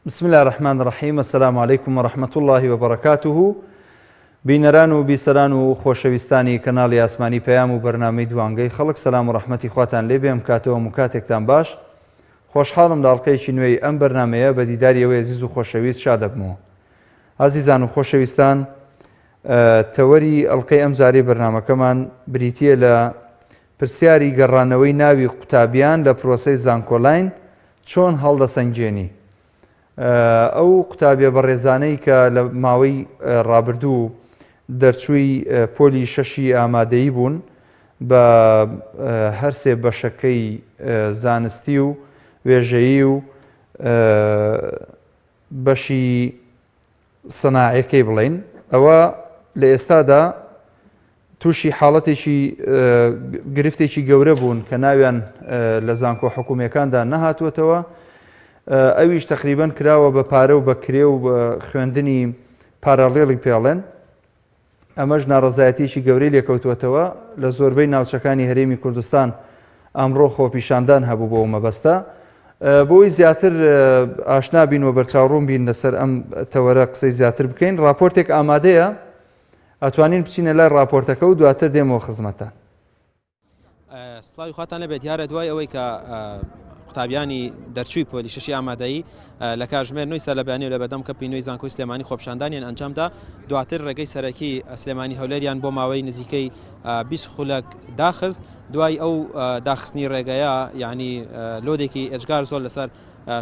بسم اللە الرحمن الرحیم السلام علیکم و رحمة اللە و بەرەکاته بینەران و بیسەران و خۆشەویستانی کەناڵی ئاسمانی پەیام و بەرنامەی دوانگەی خەڵک سەلام و ڕەحمەتی خواتان لێ بێ ئەم کاتەوە و کاتێکتان باش خۆشحاڵم لە ئەڵقەیەکی نوێی ئەم بەرنامەیە بە دیداری ئێوەی ئەزیز و خۆشەویست شادەبمەوە ئازیزان و خۆشەویستان تەوەری ئەڵقەی ئەم جارەی بەرنامەکەمان بریتییە لە پرسیاری گەڕانەوەی ناوی قوتابیان لە پرۆسەی زانکۆلاین چۆن هەڵدەسەنگێنی؟ ئەو قوتابیە بەڕێزانەی کە لە ماوەی ڕابردوو دەرچووی پۆلی شەشی ئامادەیی بوون بە هەرسێ بەشەکەی زانستی و وێژەیی و بەشی سەناعیەکەی بڵێین ئەوە لە ئێستادا تووشی حاڵەتێکی گرفتێکی گەورە بوون کە ناویان لە زانکۆ حکومیەکاندا نەهاتووەتەوە ئەویش تقریبان کراوە بە پارە و بە کرێ و خوێندنی پارالێڵی پێڵێن ئەمەش ناڕەزایەتیەکی گەورەی لێکەوتووەتەوە، لە زۆربەی ناوچەکانی هەرێمی کوردستان ئەمڕۆ خۆپیشاندان هەبوو بۆ ئەو مەبەستە. بۆی زیاتر ئاشنا بین و بەرچاوڕوون بین لەسەر ئەم تەوەرە قسەی زیاتر بکەین، ڕاپۆرتێک ئامادەیە، ئەتوانین بچینە لای ڕاپۆرتەکە و دواتر دێمەوە خزمەتتان. سڵاوی خواتان لەبێت دیارە دوای ئەوەی کە قوتابیانی دەرچووی پۆلی شەشی ئامادەیی لە کاژمێر نوێی سەر لە بەیانی و لە بەردەم کەمپی نوێی زانکۆی سلێمانی خۆپیشاندانیان ئەنجامدا دواتر ڕێگەی سەرەکی سلێمانی هەولێریان بۆ ماوەی نزیکەی 20 خولەک داخست دوای ئەو داخستنی ڕێگەیە یعنی لۆدێکی ئێجگار زۆر لەسەر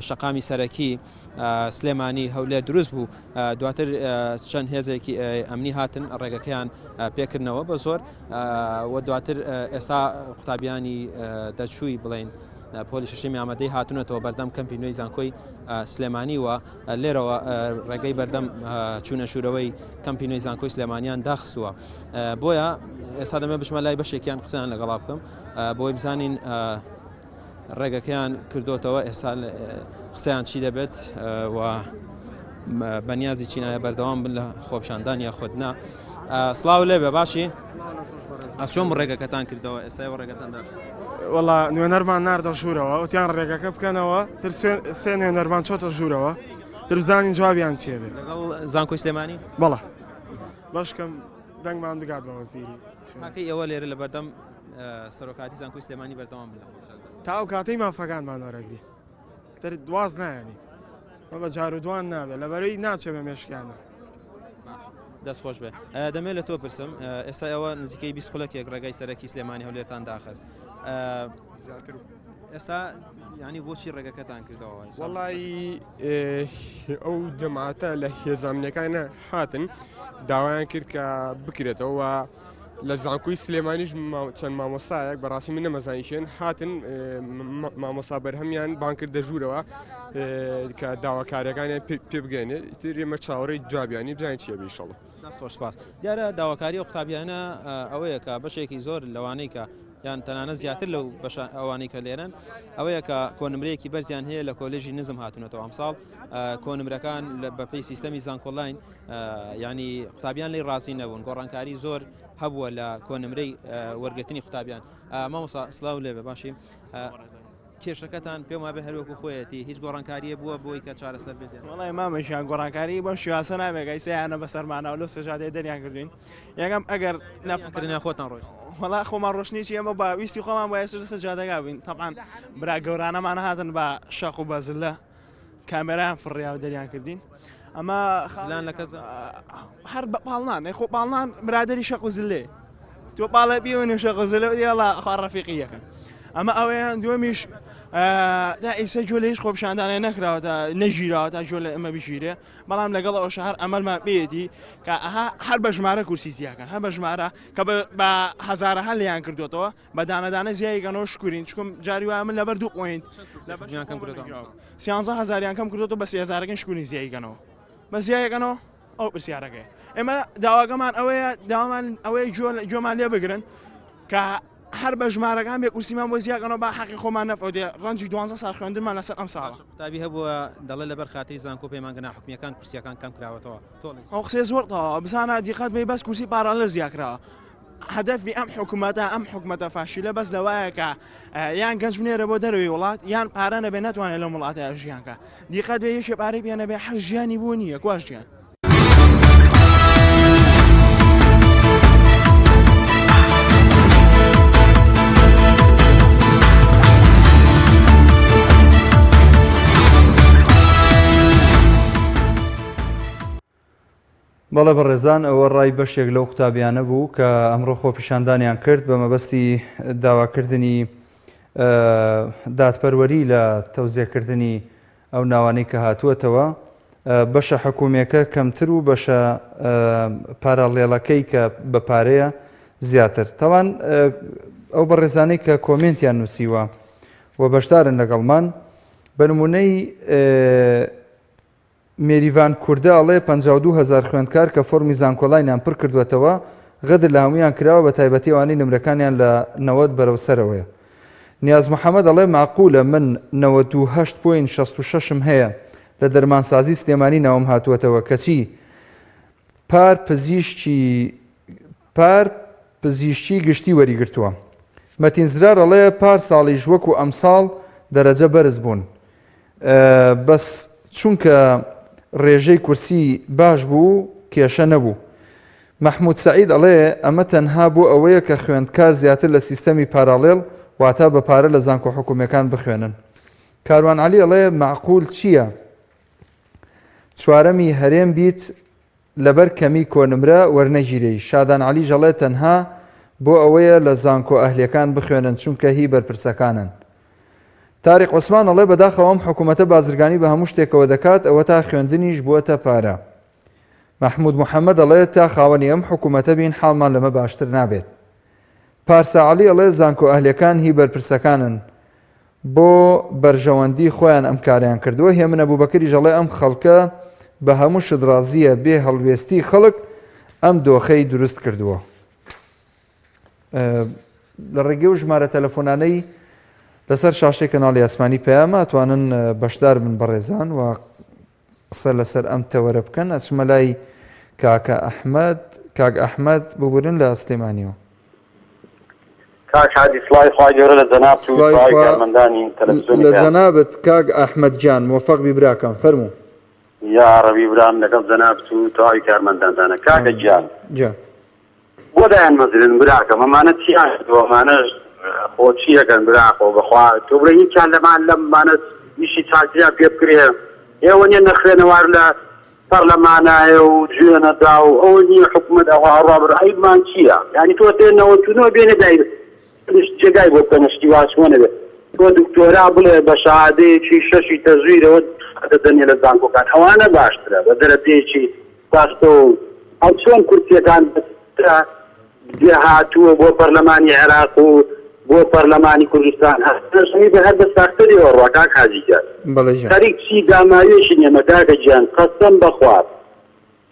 شەقامی سەرەکی سلێمانی هەولێر دروست بوو دواتر چەند هێزێکی ئەمنی هاتن ڕێگەکەیان پێکردنەوە بە زۆر و دواتر ئێستا قوتابیانی دەرچووی بڵین پۆلی شەشەمی ئامادەی هاتوونەتەوە بەردەم کەمپی نوێی زانکۆی سلێمانی و لێرەوە ڕێگەی بەردەم چوونە ژوورەوەی کەمپی نوێی زانکۆی سلێمانیان داخستووە بۆیە ئێستا دەمێ بچمە لای بەشێکیان قسەیان لەگەڵا بکەم بۆی بزانین ڕێگەکەیان کردۆتەوە ئێستا قسەیان چی دەبێت و بەنیازی چینایە بەردەوام بن لە خۆپشاندان یا خۆت نا سڵاو لێ بێ باشی ئەچۆم ڕێگەکەتان کردەوە ئێستا ڕێگەتان وەڵا نوێنەرمان ناردە ژوورەوە وتیان ڕێگەکە بکەنەوە تر سێ نوێنەرمان چۆتە ژوورەوە تر بزانین جوابیان چێ بێ لەگەڵ زانکۆی سلێمانی بەڵە بەشکەم دەنگمان بگات بە وەزیری تاکەی ئێوە لێرە لە بەردەم سەرۆکاتی زانکۆی سلێمانی بەردەوام بن لە خۆپیشاندان. تا ئەو کاتەی مافەکانمان وەرەگرین تر واز نایەنین بە بە جار و دوان نابێت لەبەرەی ناچێ بە مێشکیانە. دەست خۆش بێ دەمێ لە تۆ پرسم ئێستا ئەوە نزیکەی 20 خولەکێک ڕێگای سەرەکی سلێمانی هەولێرتان داخست زیاتر ئێستا ینی بۆچی ڕێگەکەتان کردەوە وەڵی ئەو جەماعەتە لە هێزامنەکانە هاتن داوایان کرد کە بکرێتەوە لە زانکۆی سلێمانیش چەند مامۆستایەک بەڕاستی من نەمەزانی شوێن هاتن مامۆستا بەرهەمیان بان کردە ژوورەوە کە داواکاریەکانیان پێ بگەێنێت تر ئێمە چاوەڕێی جوابیانی بزانین چیە بیشەڵە دەست خۆش سپاس دیارە داواکاری و قوتابیانە ئەوەیە کە بەشێکی زۆر لەوانەی کە یان تەنانە زیاتر لەو بەشە ئەوانەی کە لێرن ئەوەیە کە کۆنمرەیەکی بەرزیان هەیە لە کۆلێژی نزم هاتوونەتەوە ئەمساڵ کۆنمرەکان بەپێی سیستەمی زانکۆلاین یانی قوتابیان لی ڕازی نەبوون گۆڕانکاری زۆر هەبووە لە کۆنمرەی وەرگرتنی قوتابیان مامۆسا سلااو لێ بە باشی کێشەکەتان پێم وابێ هەروەکو خۆیەتی هیچ گۆڕانکاریە بووە بۆی کە چارەسەر بێت وڵی مامەشیان گۆڕانکاری بۆ شیاسە نابێت ئەیسەیانە بەسەرمانەوە لەو سەژادەیە دەریان کردوین یەکەم ئەگەر نەفکردنیان خۆتان ڕۆشت وەڵا خۆمان ڕۆشنیی ئێمە بە ویستی خۆمان بە ئێستا لەسەر جادەگا بووین تەبعەن برا گەورانەمان هاتن بە شەق و بەزلە کامێرایان فڕیا و دەریان کردین ئەمە زلان لە کەس هەر بە پاڵنان ئەی خۆ پاڵنان برادری شەق و زلێ تۆ پاڵێ بیون و شەق و زلێ و یاڵا خوا ڕەفیقی یەکەن ئەمە ئەوەیان دووەمیش تا ئیسە گوێ لە هیچ خۆپیشاندانێ نەکراوە تا نەگیراوە تا گوێ لە ئێمە بگیرێ بەڵام لەگەڵ ئەوش هەر ئەمەلمان پێیەتی کە ئەها هەر بە ژمارە کورسی زیاکەن هەر بە ژمارە کە بە هەزارەها لێیان کردوێتەوە بە دانە دانە زیای کەنەوە شکورین چکم جاری وایە من لەبەر دوو point لەبەر کەم کردۆتەوە سیانزە هەزاریان کەم کردۆتەوە بە سێ هەزارەکەی شکورین زیای کەنەوە بە زیای کەنەوە ئەو پرسیارەکەی ئێمە داواکەمان ئەوەیە داوامان ئەوەیە گوێمان لێ بگرن کە هەر بە ژمارەکان بێ کورسیمان بۆ زیاکەنەوە با حەقی خۆمان نەفەوتێ ڕەنجی دوانزە ساڵ خوێندنمان لەسەر ئەم ساڵە قوتابی هەبووە دەڵێ لەبەر خاتری زانکۆ پەیمانگە ناحکومییەکان کورسیەکان کەم کراوەتەوە تۆ ئەو قسەیە زۆر تەواوە بزانە دیقەت بەی بەس کورسی پارالێل زیاکراوە. هەدەفی ئەم حکومەتە ئەم حکومەتە فاشیلە بەس لەوایە کە یان گەنج بنێرە بۆ دەرەوەی وڵات یان پارە نەبێ ناتوانێت لەم وڵاتە ژیان کە دیقەت بێ یەکێ پارەی پێ نەبێ هەر ژیانی بۆ نییە کوا ژیان. بەڵێ بەڕێزان ئەوە ڕای بەشێک لەو قوتابیانە بوو کە ئەمڕۆ خۆپیشاندانیان کرد بە مەبەستی داواکردنی دادپەروەری لە تەوزێکردنی ئەو ناوانەی کە هاتووەتەوە بەشە حکومیەکە کەمتر و بەشە پاراڵێڵەکەی کە بە پارەیە زیاتر تاوان ئەو بەڕێزانەی کە کۆمێنتیان نووسیوە و بەشدارن لەگەڵمان بە نمونەی مێریڤان کوردە ئەڵێ 52 هەزار خوێندکار کە فۆرمی زانکۆلاینیان پڕ کردووەتەوە غەدر لە هەموویان کراوە بە تایبەتی ئەوانەی نمرەکانیان لە 90 بەرەو سەرەوەیە. نیاز محەمەد ئەڵێ مەعقولە من 98 point 66م هەیە لە دەرمانسازی سلێمانی ناوم هاتووەتەوە کەچی پار پزیشکی پار پزیشکی گشتی وەریگرتووە. مەتین زرار ئەڵێ پار ساڵیش وەکو ئەمساڵ دەرەجە بەرز بوون بەس چونکە ڕێژەی کورسی باش بوو کێشە نەبوو. مەحمود سەعید ئەڵێ ئەمە تەنها بۆ ئەوەیە کە خوێندکار زیاتر لە سیستەمی پاراڵێڵ واتا بە پارە لە زانکۆ حکومیەکان بخوێنن. کاروان عەلی ئەڵێ مەعقول چیە چوارەمی هەرێم بیت لەبەر کەمی کۆنمرە وەرنەگیرێی، شادان عەلیش ئەڵێ تەنها بۆ ئەوەیە لە زانکۆ ئەهلیەکان بخوێنن چونکە هی بەرپرسەکانن. تاریق عوسمان ئەڵێ بەداخەوە ئەم حکومەتە بازرگانی بە هەموو شتێکەوە دەکات ئەوەتا خوێندنیش بووەتە پارە. مەحمود محەمەد ئەڵێ تا خاوەنی ئەم حکومەتە بین حاڵمان لەمە باشتر نابێت. پارسا عەلی ئەڵێ زانکۆ ئەهلیەکان هی بەرپرسەکانن بۆ بەرژەوەندی خۆیان ئەم کارەیان کردووە، هێمن ئەبوبەکریش ئەڵێ ئەم خەڵکە بە هەموو شت ڕازییە، بێ هەڵوێستی خەڵک ئەم دۆخەی دروست کردووە. لە ڕێگەی و ژمارە تەلەفۆنانەی لەسەر شاشەی کەناڵی ئاسمانی پەیامە ئەتوانن بەشدار بن بەڕێزان و قسە لەسەر ئەم تەوەرە بکەن ئەچمە لای کاکە ئەحمەد کاک ئەحمەد ببورن لە سلێمانیەوە. کاک هادی سڵاوی خوای گەورە لە جەنابت و سڵاوی تەواوی خوا کارمەندانی تەلەفزیۆنی لە پەیام. جەنابت کاک ئەحمەد گیان مۆفەق بی براکەم فەرموو. یاڕەبی برام لەگەڵ جەنابت و تەواوی کارمەندانتانە کاکە ئامین گیان. گیان. بۆ دایان مەزرن براکەم ئەمانە چیان کردوە ئەمانە خۆ چی ئەکەن برا خۆ بەخوا تۆ بڵێ هیچیان لەمان لەمانە ئیشی چاکتریان پێ بکرێ ئێوە نیە نەخوێنەوار لە پەرلەمانایە و جوێنە دا و ئەوە نیە حکومەت ئەوها ئەڕوا بر عەیبمان چیە یانی تۆ تێ 99 بێنێ دای جێگای بۆ بکەنە شتی وا چۆنە بێ تۆ دکتۆرا بڵێ بە شەهادەیەکی شەشی تەزویرەوە دەدەنێ لە زانکۆکان ئەوانە باشترە بە دەرەجەیەکی ڕاستە و ئەو چۆن کورسیەکان بەسرا دێهاتووە بۆ پەرلەمانی عێراق و بۆ پەرلەمانی کوردستان هەر بە هەر بە ساختە لێوە ڕوا کاک حاجی گیان بەڵێ گیان. خەریک چی داماویەکی نێمە کاکە گیان قەسەم بەخوا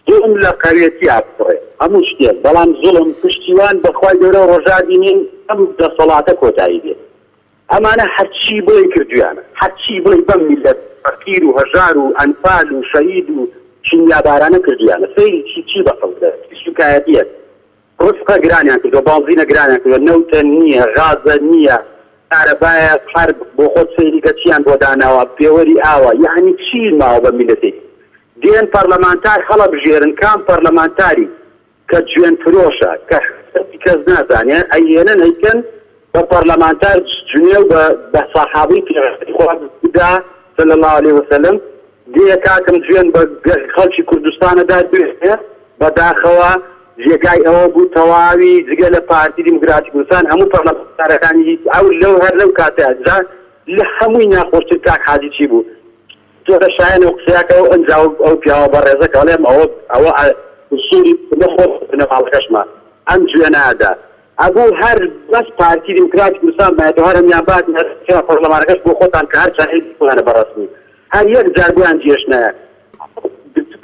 زوڵم لە قەوێتیا بڕێ هەموو شتێک بەڵام زوڵم پشتیوان بەخوای گەورە ڕۆژا بینین ئەم دەسەڵاتە کۆتایی دێت. ئەمانە هەرچی بڵێی کردویانە، هەرچی بڵێی بەم میللەت فەقیر و هەژار و ئەنفال و شەهید و کیمیابارانە کردویانە، سەیری چی چی بە خەڵک دەرێ، چ سوکایەتیەک، ڕزقە گرانیان کردوە، بانزینە گرانیان کردوە، نەوتە نیە، غازە نیە، کارەبایە هەر بۆخۆت سەیری کە چیان بۆ داناوە، پێوەری ئاوە، یەعنی چی ماوە بە میللەتێکی دێن پەرلەمانتار هەڵەبژێرن، کام پەرلەمانتاری کە جوێن فرۆشە کە حسابی کەس نازانێ ئەیهێنن ئەیکەن بە پەرلەمانتار جنێو بە بە سەحابەی پێغەمبەری خوا بدا صلی اللە علیە وسلم دێ کاکم جوێن بە خەڵکی کوردستان ئەدا دوێنێ بەداخەوە جێگای ئەوە بوو تەواوی جگە لە پارتی دیموکراتی کوردستان هەموو پەرلەمانتارەکانی ئەو لەو هەر لەو کاتە جا لە هەمووی ناخۆشتر کاک حاجی چی بوو تۆ لە شایەنەوە قسەیا کەو ئەنجا ئەو پیاوە بەڕێزە کە ئەڵێم ئەوە ئەوە ئوسولی نە خۆت بنەماڵەکەشمە ئەم جوێنە ئەدا ئەبوو هەر بەس پارتی دیموکراتی کوردستان بایەتەوە هەر هەمیان بات پەرلەمانەکەش بۆ خۆتان کە هەر چەند خۆیانە بەڕەسمی هەر یەک جار بۆیان جێشنایە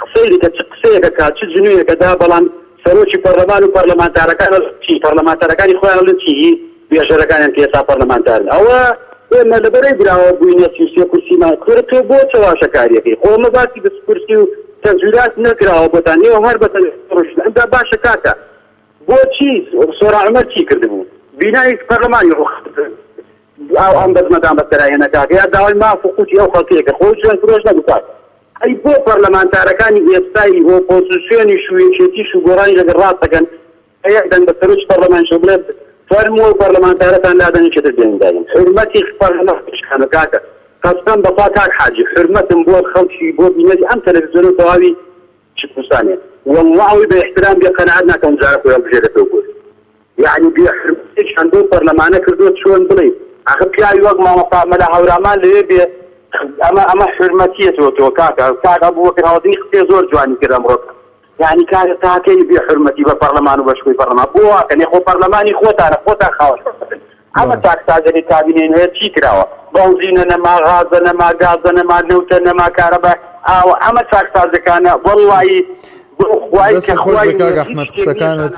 قسەی دەکە چ قسەیەکە کا چ جنویەکە دا بەڵام سەرۆکی پەرلەمان و پەرلەمانتارەکان چی پەرلەمانتارەکانی خۆیان ئەڵێن چی هی بێژەرەکانیان کە ئێستا پەرلەمانتارن ئەوە ئێمە لەبەرەی براوە بووینە 33 کورسیمان کورە تۆ بۆ چەواشەکاریەکەی خۆ ئەمە باسی بس کورسی و تەزویرات نەکراوە بۆتان ئێوە هەر بە تەنها ڕۆشتن ئەمجا باشە کاکە. بۆچی سۆران عومەر چی کردبوو بینای پەرلەمانی ڕوخاند ئاو ئەم بەزمەتان بەسەرا هێنا کاکە یا داوای ماف و قوتی ئەو خەڵکەیە کە خۆی جوێن فرۆش نەبوو کاکە ئەی بۆ پەرلەمانتارەکانی ئێستای ئۆپۆزسیۆنیش و یەکێتیش و گۆڕانیش ئەگەر ڕاست دەکەن یەک دەنگ بە سەرۆکی پەرلەمانیشەوە بڵێ فەرموو ئەو پەرلەمانتارەتان لادەن یەکێ تر بێنن داینێن حورمەتی پەرلەمان شکانە کاکە قەسەم بەخوا کاک حاجی حورمەتم بۆ خەڵکی بۆ بینەری ئەم تەلەفزیۆنە و تەواوی کوردستانێ واللە ئەوەی بە ئیحترام بێ قەناعەت ناکەم ئەمجارە خۆی هەڵبژێرێتەوە بۆی یەعنی بێ حورمەتێکیان بەو پەرلەمانە کردووە چۆن بڵێی ئاخر پیاوی وەک مامۆستا مەلا هەورامان لەوێ بێ ئەمە ئەمە حورمەتیە تۆ تۆ کاکە کاک ئەبوبەکر هەڵەدنی قسەی زۆر جوانی کرد ئەمڕۆ یانی کاکە تاکەی بێ حورمەتی بە پەرلەمان و بە شکۆی پەرلەمان بۆ واکەن ئێ خۆ پەرلەمانی خۆتانە خۆتان خاوەن حورمەتن ئەمە چاکسازیەکەی کابینەی نوێ چی کراوە بەنزینە نەما غازە نەما گازە نەما نەوتە نەما کارەبا ئاوە ئەمە چاکسازیەکانە وەڵڵایی بۆ خوای کە دەستت خۆش خوای بێ کاک نوێ هیچ ئەحمەد شتێک نییە قسەکانت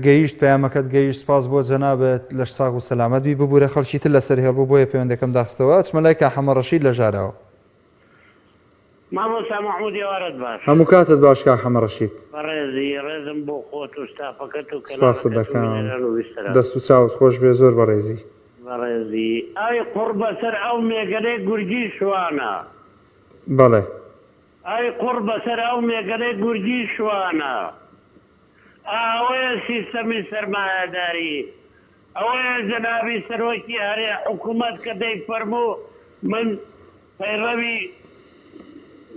گەیشت پەیامەکەت گەیشت سپاس بۆ جەنابت لەش ساغ و سەلامەت بی ببورە خەڵکی تر لەسەر هێڵ بوو بۆیە پەیوەندەکەم داخستەوە ئەچمە لای کا حەمە ڕەشید لە ژاراوە. مامۆستا مەحمود ئێوارەت باش. هەموو کاتت باش کاک حەمە ڕەشید. بەڕێزی ڕێزم بۆ خۆت و ستافەکەت و سپاست کەناڵەکەت و دەکەم. بینەران و بیستەران. دەست و چاوت خۆش بێ زۆر بەڕێزی. بەڕێزی. ئای قوڕ بەسەر ئەو مێگەلەی گورگی شوانە. بەڵێ. ئای قوڕ بەسەر ئەو مێگەلەی گورگی شوانە. ئا ئەوەیە سیستەمی سەرمایەداری. ئەوەیە جەنابی سەرۆکی هەرێ حکومەت کە دەیفەرموو من پەیڕەوی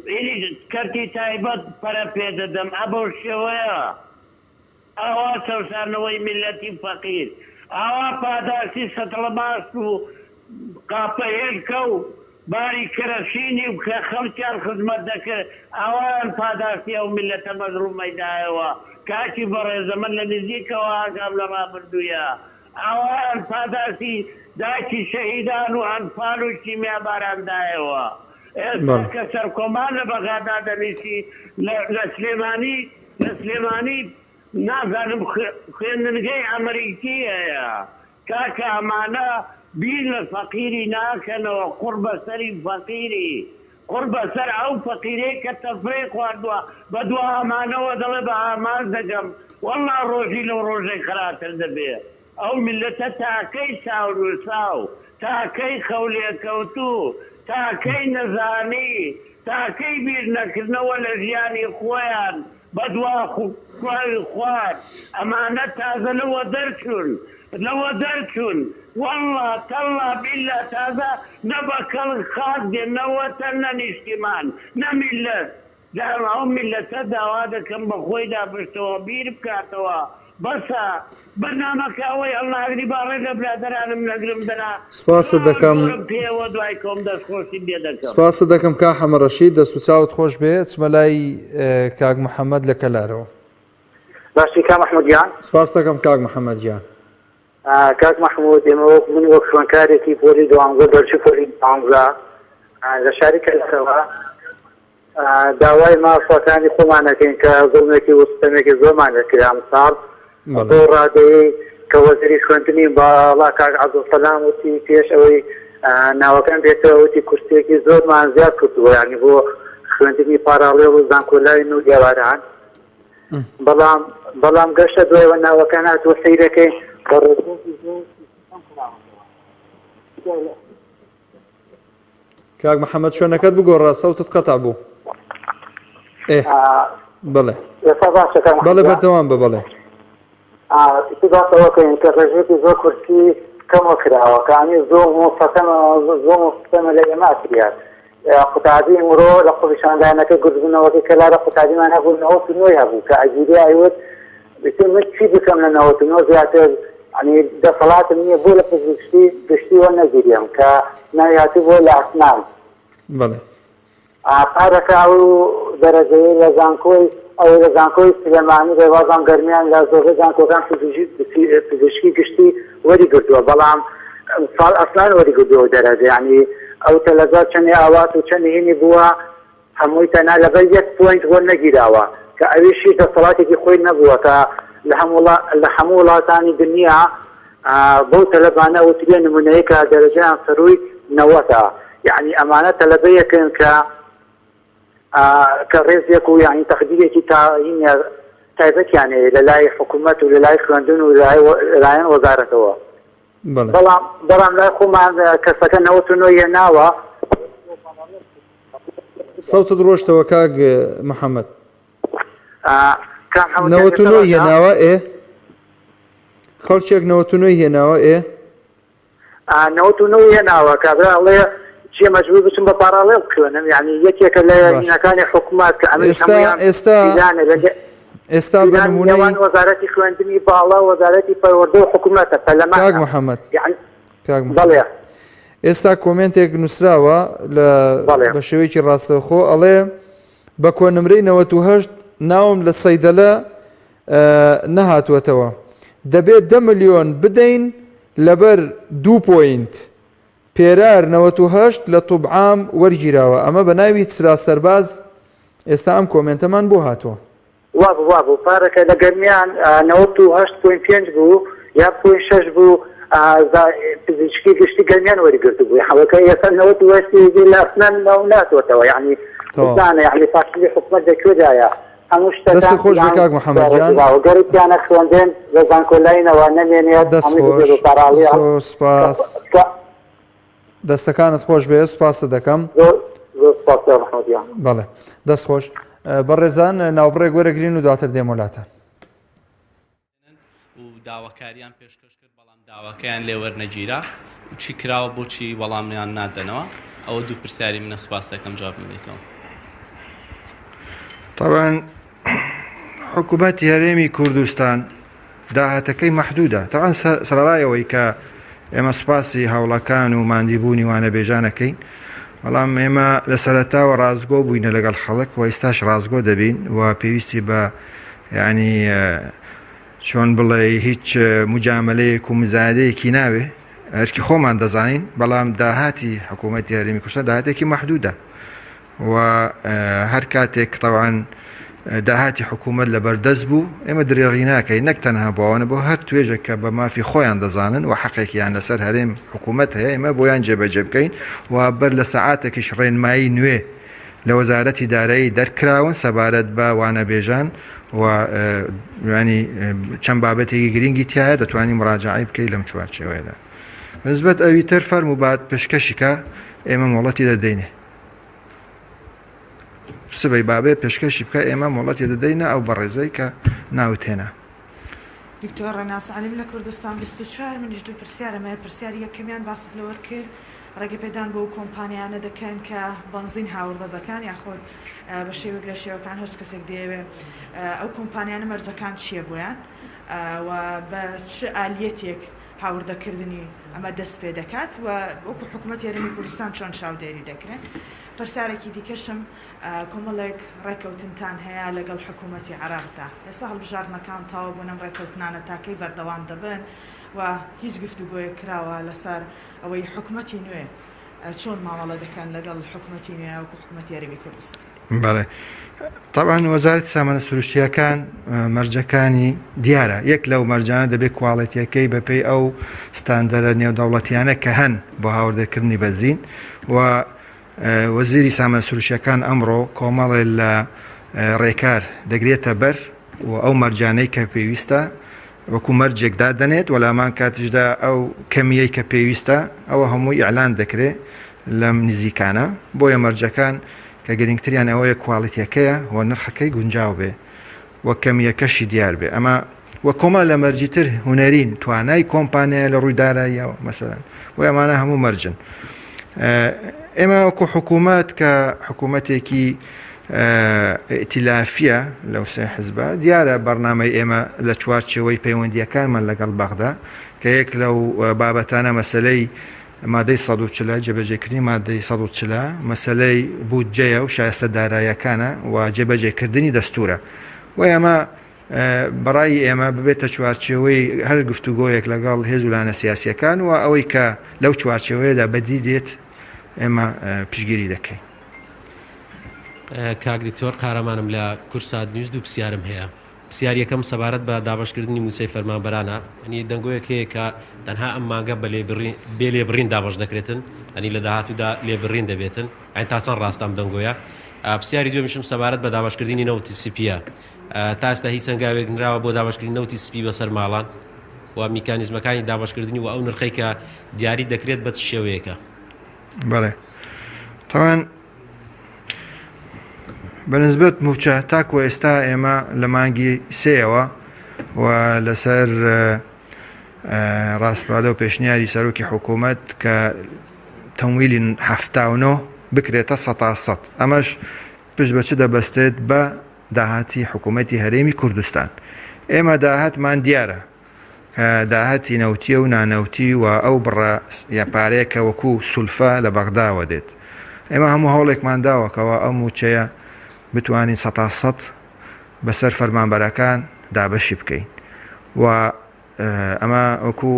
هینی کەرتی تایبەت پەرە پێ دەدەم ئە بەو شێوەیە ئاوا چەوسانەوەی میللەتی فەقیر ئاوا پاداشتی سەتڵە ماست و قاپە هێلکە و باری کەرەسینی و کە خەڵکیان خزمەت دەکرد ئاوایان پاداشتی ئەو میللەتە مەزڵومەی دایەوە کاکی بەڕێزە من لە نزیکەوە ئاگام لە ڕابردوویە ئاوایان پاداشتی دایکی شەهیدان و ئەنفال و کیمیاباران دایەوە ئێستا کە سەرکۆمار لە بەغا دادەنیشی لە سلێمانی لە سلێمانی نازانم خوێندنگەی ئەمریکی هەیە کاکە ئەمانە بیر لە فەقیری ناکەنەوە قوڕ بەسەری فەقیری قوڕ بەسەر ئەو فەقیرەی کە تەفرەی خواردوە بەدوا ئەمانەوە دەڵێ بە ئامانج دەگەم وەڵا ڕۆژی لەو ڕۆژەی خراپتر دەبێ ئەو میللەتە تاکەی چاونوساو تاکەی خەولێکەوتوو تاکەی نەزانی تاکەی بیر نەکردنەوە لە ژیانی خۆیان بەدوا خواوی خوارد ئەمانە تازە لەوە دەرچون لەوە دەرچون واللە تاللە بیللە تازە نە بە کەڵک خاک دێن نە وەتەن نە نیشتیمان نە میللەت جا ئەو میللەتە داوا دەکەم بە خۆیدا بشتەوە بیر بکاتەوە بەسە بەرنامەکە ئەوەی هەڵناگری با ڕێ لە برادەرانم نەگرم دەنا سپاست دەکەم. زۆرم پێوە دوای کۆم دەست خۆشیم لێ دەکەم. سپاست دەکەم کاک حەمە ڕەشید دەست و چاوت خۆش بێ ئەچمە لای کاک محەمەد لە کەلارەوە. باشی کاک مەحمود گیان. سپاست دەکەم کاک محەمەد گیان. کاک مەحمود ئێمە وەک من وەک خوێندکارێکی پۆلی دوانزە دەرچووی پۆلی دوانزە لە شاری کەلارەوە داوای مافەکانی خۆمان ئەکەین کە زوڵمێکی و ستەمێکی زۆرمان لێ کرا ئەمساڵ بەو ڕادەیەی کە وەزیری خوێندنی باڵا کاک عەبدولسەلام وتی پێش ئەوەی ناوەکان بێتەوە وتی کورسیەکی زۆرمان زیاد کردووە یانی بۆ خوێندنی پاراڵێڵ و زانکۆلاین و ئێواران بەڵام بەڵام گەشتە دوایەوە ناوەکان هاتووە سەیرەکەی بە ڕێژەیەکی زۆر کەم کراوەتەوە. کاک محەممەد شوێنەکەت بگۆڕە سەوتت قەتع بوو ئێ بەڵێ ئێستا باشە کاک بەڵێ محەممەد بەردەوام بە بەڵێ ئیتر باس ئەوە کەین کە ڕێژەیەکی زۆر کورسی کەمەوە کراوە کە ئەمی زوڵم و سەتەمە زوڵم و ستەمە لە ئێمە ئەکریات قوتابی ئمڕۆ لە خۆپیشاندانەکە گردبوونەوەکەی کەلارە قوتابیمان هەبوو 99 ی هەبوو کە ئەگیریا ئەیوت ئیتر من چی بکەم لە 99 زیاتر یانی دەسەڵاتم نییە بۆ لە پزیشکی گشتی وەرنەگیرێم کە ناوی هاتبووە لە ئەسنان. بەڵێ. پارەکە ئەو دەرەجەیەی لە زانکۆی ئەوەی لە زانکۆی سلێمانی ڕێبازان گەرمیان لە زۆربەی زانکۆکان پزیشکی گشتی وەری گرتووە بەڵام ساڵ ئەسلان وەری گرتووە ئەو دەرەجە یانی ئەو تەلەبە چەنێ ئاوات و چەنێ هینی بووە هەمووی تەنها لەبەر یەک point وەرنەگیراوە کە ئەویش هیچ دەسەڵاتێکی خۆی نەبووە کە لە هەموو وڵاتانی دنیا بەو تەلەبانە ئەوترێ نمونەیە کە دەرەجەیان سەرووی نەوەتە یەعنی ئەمانە تەلەبەیەکن کە کە ڕێزێک و یەعنی تەقدیرێکی تا هینە. تایبەتیان هەیە لە لای حکوومەت و لە لای خوێندن و لایەن وەزارەتەوە. بەڵام بەڵام لای خۆمان کەسەکە 99 هێناوە. سەوتت ڕۆشتەوە کاک محەممەد. 99 هێناوە ئێ خەڵکێک 99 هێناوە ئێ 99 هێناوە کابرا ئەڵێ چیە مەجبور بچم بە پاراڵێڵ بخوێنم یعنی یەکێکە لە هینەکانی حکومەت کە ئەمەش ئێستا ئێستا ئێستا بە نمونەی وەزارەتی خوێندنی باڵا وەزارەتی پەروەردە و حکومەتە پەرلەمان کاک محەممەد کاک محەممەد ئێستا کۆمێنتێک نووسراوە لە بە شێوەیەکی ڕاستەوخۆ ئەڵێ بە کۆنمرەی 98 ناوم لە سەیدەلە نەهاتووەتەوە دەبێت دە ملیۆن بدەین لەبەر دوو point پێرار 98 لە طوب عام وەرگیراوە ئەمە بە ناوی چرا سەرباز ئێستا ئەم کۆمێنتەمان بۆ هاتووە. وابوو وابوو پارەکە لە گەرمیان 98 point پێنج بوو یا point شەش بوو پزیشکی گشتی گەرمیان وەریگرتبوو حەوەکە ئێستا 98 لە ئەسنان ناتوەتەوە یعنی بزانە یعنی فاشلی حکومەت لە کوێدایە هەموو شتەکان دەست خۆش بێ کاک محەممەد جان. گەرتیانە خوێندن لە زانکۆلاینەوە نەمێنێت دەست خۆش زۆر سپاس دەستەکانت خۆش بێ سپاست دەکەم بەڵێ دەست خۆش بەڕێزان ناوبڕێک وەرەگرین و دواتر دێمۆلاتان. و داواکاریان پێشکەش کرد بەڵام داواکەیان لێ وەرنەگیرا و چی کراوە بۆچی وەڵامیان نادەنەوە ئەوە دوو پرسیاری منە سوپاس دەکەم جوابم بدەیتەوە. تەبعەن حکوومەتی هەرێمی کوردستان داهاتەکەی مەحدودە تەبعەن سەرەڕای ئەوەی کە ئێمە سوپاسی هەوڵەکان و ماندیبوونی وانەبێژانەکەین بەڵام ئێمە لە سەرەتاوە ڕاستگۆ بووینە لەگەڵ خەڵک و ئێستاش ڕاستگۆ دەبین و پێویستی بە یعنی چۆن بڵێ هیچ مجاملەیەک و مزایدەیەکی ناوێ ئەرکی خۆمان دەزانین بەڵام داهاتی حکوومەتی هەرێمی کوردستان داهاتێکی مەحدودە و هەر کاتێک تەوان داهاتی حکوومەت لە بەردەست بوو ئێمە درێغی ناکەین نەک تەنها بۆ ئەوانە بۆ هەر توێژێک کە بە مافی خۆیان دەزانن و حەقێکیان لەسەر هەرێم حکوومەت هەیە ئێمە بۆیان جێبەجێ بکەین و بەر لە سەعاتێکیش ڕێنمایی نوێ لە وەزارەتی دارایی دەرکراون سەبارەت بە وانەبێژان و ینی چەند بابەتێکی گرنگی تایە دەتوانانی مراجعی بکەیت لەم چوارچێوەیەدا بەنسبەت ئەوی تر فەرموو بات پێشکەشی کە ئێمە مۆڵەتی دەدەینێ سبەی بابێ پێشکەشی بکە ئێمە مۆڵەتی دەدەینە ئەو بەڕێزەی کە ناوت هێنا. دکتۆر ڕێناس عەلیم لە کوردستان 24 منیش دوو پرسیارم هەیە پرسیاری یەکەمیان باست لەوە کرد ڕێگەپێدان بەو کۆمپانیانە دەکەن کە بەنزین هاوردە دەکەن یاخود بە شێوەیەک لە شێوەکان هەرچ کەسێک دەیەوێ ئەو کۆمپانیانە مەرجەکان چییە بۆیان و بە چ ئالیەتێک هاوردەکردنی ئەمە دەست پێ دەکات و وەکو حکومەتی هەرێمی کوردستان چۆن چاودێری دەکرێن؟ پرسیارێکی دیکەشم کۆمەڵێک ڕێکەوتنتان هەیە لەگەڵ حکومەتی عێراقدا ئێستا هەڵبژاردنەکان تەواو بوون ئەم ڕێکەوتنانە تا کەی بەردەوام دەبن و هیچ گفتوگۆیەک کراوە لەسەر ئەوەی حکومەتی نوێ چۆن مامەڵە دەکەن لەگەڵ حکومەتی نوێ وەکو حکومەتی هەرێمی کوردستان؟ بەڵێ تەبعەن وەزارەتی سامانە سروشتییەکان مەرجەکانی دیارە یەک لەو مەرجانە دەبێت کواڵێتیەکەی بەپێی ئەو ستاندەرە نێودەوڵەتیانە کە هەن بۆ هاوردەکردنی بەنزین و وەزیری سامانە سروشتیەکان ئەمڕۆ کۆمەڵێ لە ڕێکار دەگرێتە بەر و ئەو مەرجانەی کە پێویستە وەکو مەرجێک دادەنێت و لامان کاتیشدا ئەو کەمیەی کە پێویستە ئەوە هەمووی ئیعلان دەکرێت لەم نزیکانە بۆیە مەرجەکان کە گرنگتریان ئەوەیە کواڵیتیەکەیە و نرخەکەی گونجاو بێ و کەمیەکەشی دیار بێ ئەمە و کۆمەڵ لە مەرجی تر هونەرین توانای کۆمپانیای لە ڕووی داراییەوە مەسەلەن بۆ ئەمانە هەموو مەرجن ئێمە وەکو حکوومەت کە حکوومەتێکی ئیتیلافیە لەو سێ حزبە دیارە بەرنامەی ئێمە لە چوارچێوەی پەیوەندیەکانمان لەگەڵ بەغدا کە یەک لەو بابەتانە مەسلەی مادەی 140 جێبەجێکردنی مادەی 140 مەسلەی بودجەیە و شایستە دارایەکانە و جێبەجێکردنی دەستورە و ئێمە بەڕای ئێمە ببێتە چوارچێوەی هەر گفتوگۆیەک لەگەڵ هێز و لایەنە سیاسیەکان و ئەوەی کە لەو چوارچێوەیەدا بەدی دێت ئێمە پشتگیری دەکەین. کاک دکتۆر قارەمانم لە کورسات نیوز دوو پرسیارم هەیە پرسیار یەکەم سەبارەت بە دابەشکردنی مووچەی فەرمانبەرانە ئەنی دەنگۆیەک هەیە کە تەنها ئەم مانگە بە لێبڕین بێ لێبڕین دابەش دەکرێتن ئەنی لە داهاتوودا لێبڕین دەبێتن ئەین تا چەند ڕاستە ئەم دەنگۆیە پرسیاری دوێمیشم سەبارەت بە دابەشکردنی نەوتی سپیە. تا ئێستا هیچ هەنگاوێک نراوە بۆ دابەشکردنی نەوتی سپی بەسەر ماڵان و میکانیزمەکانی دابەشکردنی و ئەو نرخەی کە دیاری دەکرێت بە چ شێوەیەکە؟ بەڵێ تاوان بەنسبەت موچە تاکو ئێستا ئێمە لە مانگی سێەوە و لەسەر ڕاسپاردە و پێشنیاری سەرۆکی حکوومەت کە تەمویلی 79 بکرێتە سەتا سەد ئەمەش پشت بە چ دەبەستێت بە داهاتی حکوومەتی هەرێمی کوردستان ئێمە داهاتمان دیارە کە داهاتی نەوتیە و نانەوتی و ئەو بڕە یا پارەیە کە وەکو سولفە لە بەغداوە دێت ئێمە هەموو هەوڵێکمان داوە کەوا ئەو مووچەیە بتوانین سەتا سەد بەسەر فەرمانبەرەکان دابەشی بکەین و ئەمە وەکو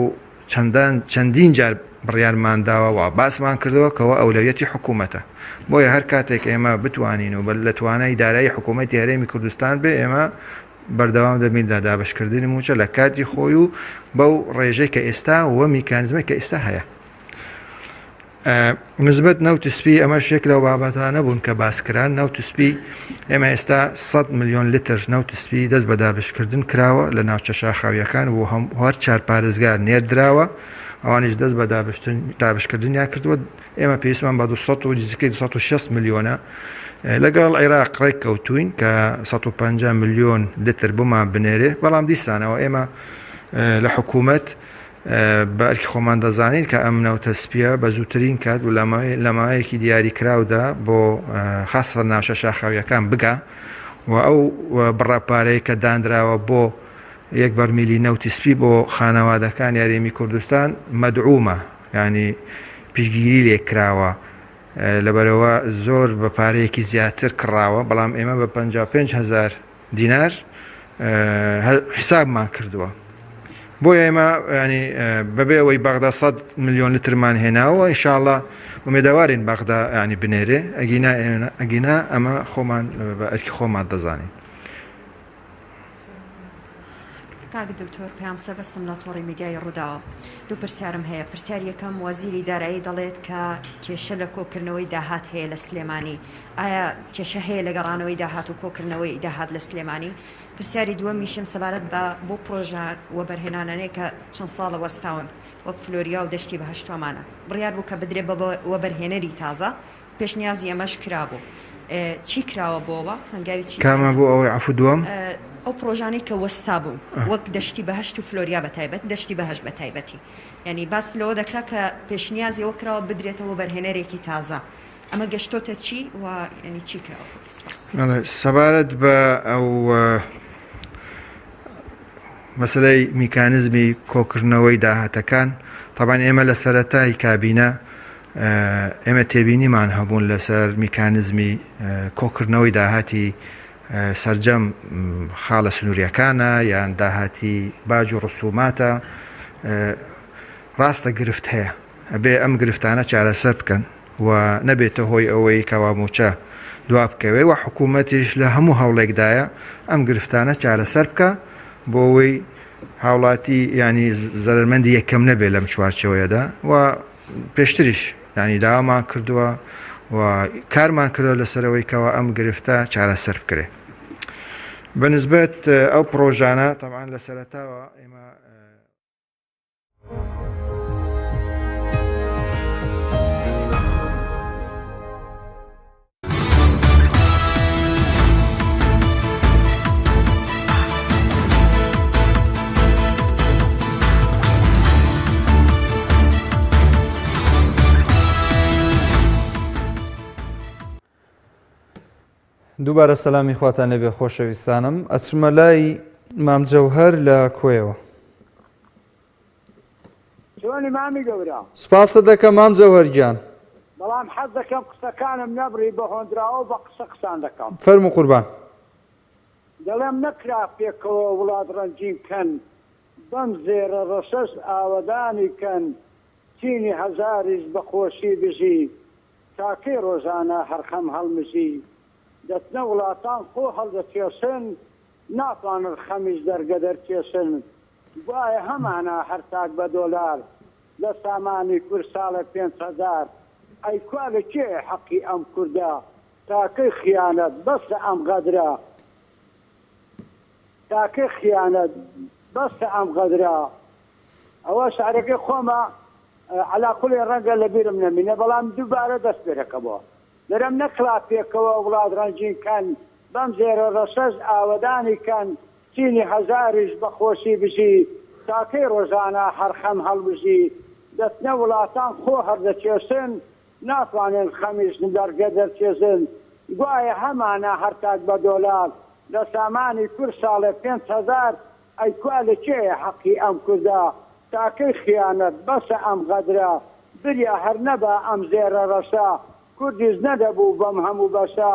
چەندان چەندین جار بڕیارمان داوە و باسمان کردەوە کەەوە ئەولەویەتی حکوومەتە بۆیە هەر کاتێک ئێمە بتوانین و لە توانای دارایی حکوومەتی هەرێمی کوردستان بێ ئێمە بەردەوام دەبین لە دابەشکردنی مووچە لە کاتی خۆی و بەو ڕێژەی کە ئێستا و میکانزمە کە ئێستا هەیە. نسبەت نەوتی سپی ئەمەش یەک لەو بابەتانە بوون کە باس کران نەوتی سپی ئێمە ئێستا 100 میلیۆن لتر نەوتی سپی دەست بە دابشکردن کراوە لە ناوچە شاخاویەکان و هەم هەر چار پارێزگار نێردراوە ئەوانیش دەست بە دابشکردنیان کردووە ئێمە پێویستمان بە 200 و نزیکەی 260 میلیۆنە لەگەڵ عێراق ڕێک کەوتوین کە 150 میلیۆن لتر بۆمان بنێرێ بەڵام دیسانەوە ئێمە لە حکوومەت بە ئەرکی خۆمان دەزانین کە ئەم نەوتە سپییە بە زووترین کات و لە ماوەیەکی دیاریکراودا بۆ خاستە ناوچە شاخاوییەکان بگا و ئەو بڕە پارەی کە دانراوە بۆ یەک بەرمیلی نەوتی سپی بۆ خانەوادەکانی هەرێمی کوردستان مەدعومە یانی پشتگیری لێ کراوە لەبەرئەوە زۆر بە پارەیەکی زیاتر کڕاوە بەڵام ئێمە بە 55 هەزار دینار حیسابمان کردووە بۆیە ئێمە ینی بەبێ ئەوەی بەغدا 100 میلیۆن لترمان هێناوە ئینشاءاللە ئومێدەوارین بەغدا ینی بنێرێ ئەگینا ئەگینا ئەمە خۆمان بە ئەرکی خۆمان دەزانین. کاک دکتۆر پەیام سەربەستم لە تۆڕی میدیایی ڕووداوە دوو پرسیارم هەیە پرسیار یەکەم وەزیری دارایی دەڵێت کە کێشە لە کۆکردنەوەی داهات هەیە لە سلێمانی ئایا کێشە هەیە لە گەڕانەوەی داهات و کۆکردنەوەی داهات لە سلێمانی؟ پرسیاری دووەمیشم سەبارەت بە بۆ پرۆژە وەبەرهێنانانەیە کە چەند ساڵە وەستاون وەک فلۆریا و دەشتی بەهەشت و ئەمانە بڕیار بوو کە بدرێ بە وەبەرهێنەری تازە پێشنیازی ئەمەش کرابوو چی کراوە بۆوە هەنگاوی چی کامە بۆ ئەوەی عەفو دووەم؟ ئەو پرۆژانەی کە وەستابوون وەک دەشتی بەهەشت و فلۆریا بە تایبەت دەشتی بەهەشت بە تایبەتی یانی باس لەوە دەکرا کە پێشنیازی ئەوە کراوە بدرێتە وەبەرهێنەرێکی تازە ئەمە گەشتۆتە چی و یانی چی کراوە بۆی؟ سپاس. بەڵێ سەبارەت بە ئەو مەسەلەی میکانزمی کۆکردنەوەی داهاتەکان تەبان ئێمە لە سەرەتای کابینە ئێمە تێبینیمان هەبوون لەسەر میکانزمی کۆکردنەوەی داهاتی سەرجەم خاڵە سنووریەکانە یان داهاتی باج و ڕسوماتە ڕاستە گرفت هەیە ئەبێ ئەم گرفتانە چارەسەر بکەن و نەبێتە هۆی ئەوەی کەوا مووچە دوابکەوێ و حکوومەتیش لە هەموو هەوڵێکدایە ئەم گرفتانە چارەسەر بکا بۆ ئەوەی هاوڵاتی ینی زەرەرمەندی یەکەم نەبێت لەم چوارچێوەیەدا و پێشتریش ینی داوامان کردووە و کارمان کردووە لەسەرەوەی کەوا ئەم گرفتە چارەسەر بکرێ بەنسبەت ئەو پرۆژانە تەبعەن لە سەرەتاوە ئێمە دووبارە سەلامی خواتان لێبێ خۆشەویستانم ئەچمە لای مام جەوهەر لە کۆیەوە. چۆنی مامی گەورە؟ سوپاست دەکەم مام جەوهەر گیان. بەڵام حەز دەکەم قسەکانم نەبڕی بە هۆندراوە و بە قسە قسان دەکەم. فەرموو قوربان. دەڵێم نەکرا پێکەوە وڵات ڕەنگین کەن بەم زێڕە ڕەشەش ئاوەدانی کەن چینی هەژاریش بە خۆشی بژی تا کەی ڕۆژانە هەر خەم هەڵمژی دەچنە وڵاتان خۆ هەڵدەکێشن ناتوانن خەمیش دەرگەدەر کێشن گوایە هەمانە هەر تاک بە دۆلار لە سامانی کورد ساڵێک 5000 ئەی کوا لە کێیە حەقی ئەم کوردە تا کەی خیانەت بەسە ئەم غەدرە. تاکەی خیانەت بەسە ئەم غەدرە ئەوە شعرەکەی خۆمە عەلا کولی ڕەنگە لەبیرم نەمینێ بەڵام دووبارە دەست پێ دەکەمەوە دەرێم نەکڵا پێکەوە وڵات ڕەنگین کەن بەم زێرە ڕەشەش ئاوەدانی کەن چینی هەژاریش بە خۆشی بژی تاکەی ڕۆژانە هەر خەم هەڵمژی دەچنە وڵاتان خۆ هەردەکێشن ناتوانن خەمیش لەڕگە دەرچێژن گوایە هەمانە هەر تاک بە دۆلار لە سامانی کورد ساڵێ 5000 ئەی کوا لە کێیە حەقی ئەم کوردە تاکەی خیانەت بەسە ئەم غەدرە بریا هەر نەبا ئەم زێرە ڕەشە کوردیش نەدەبوو بەم هەموو بەشە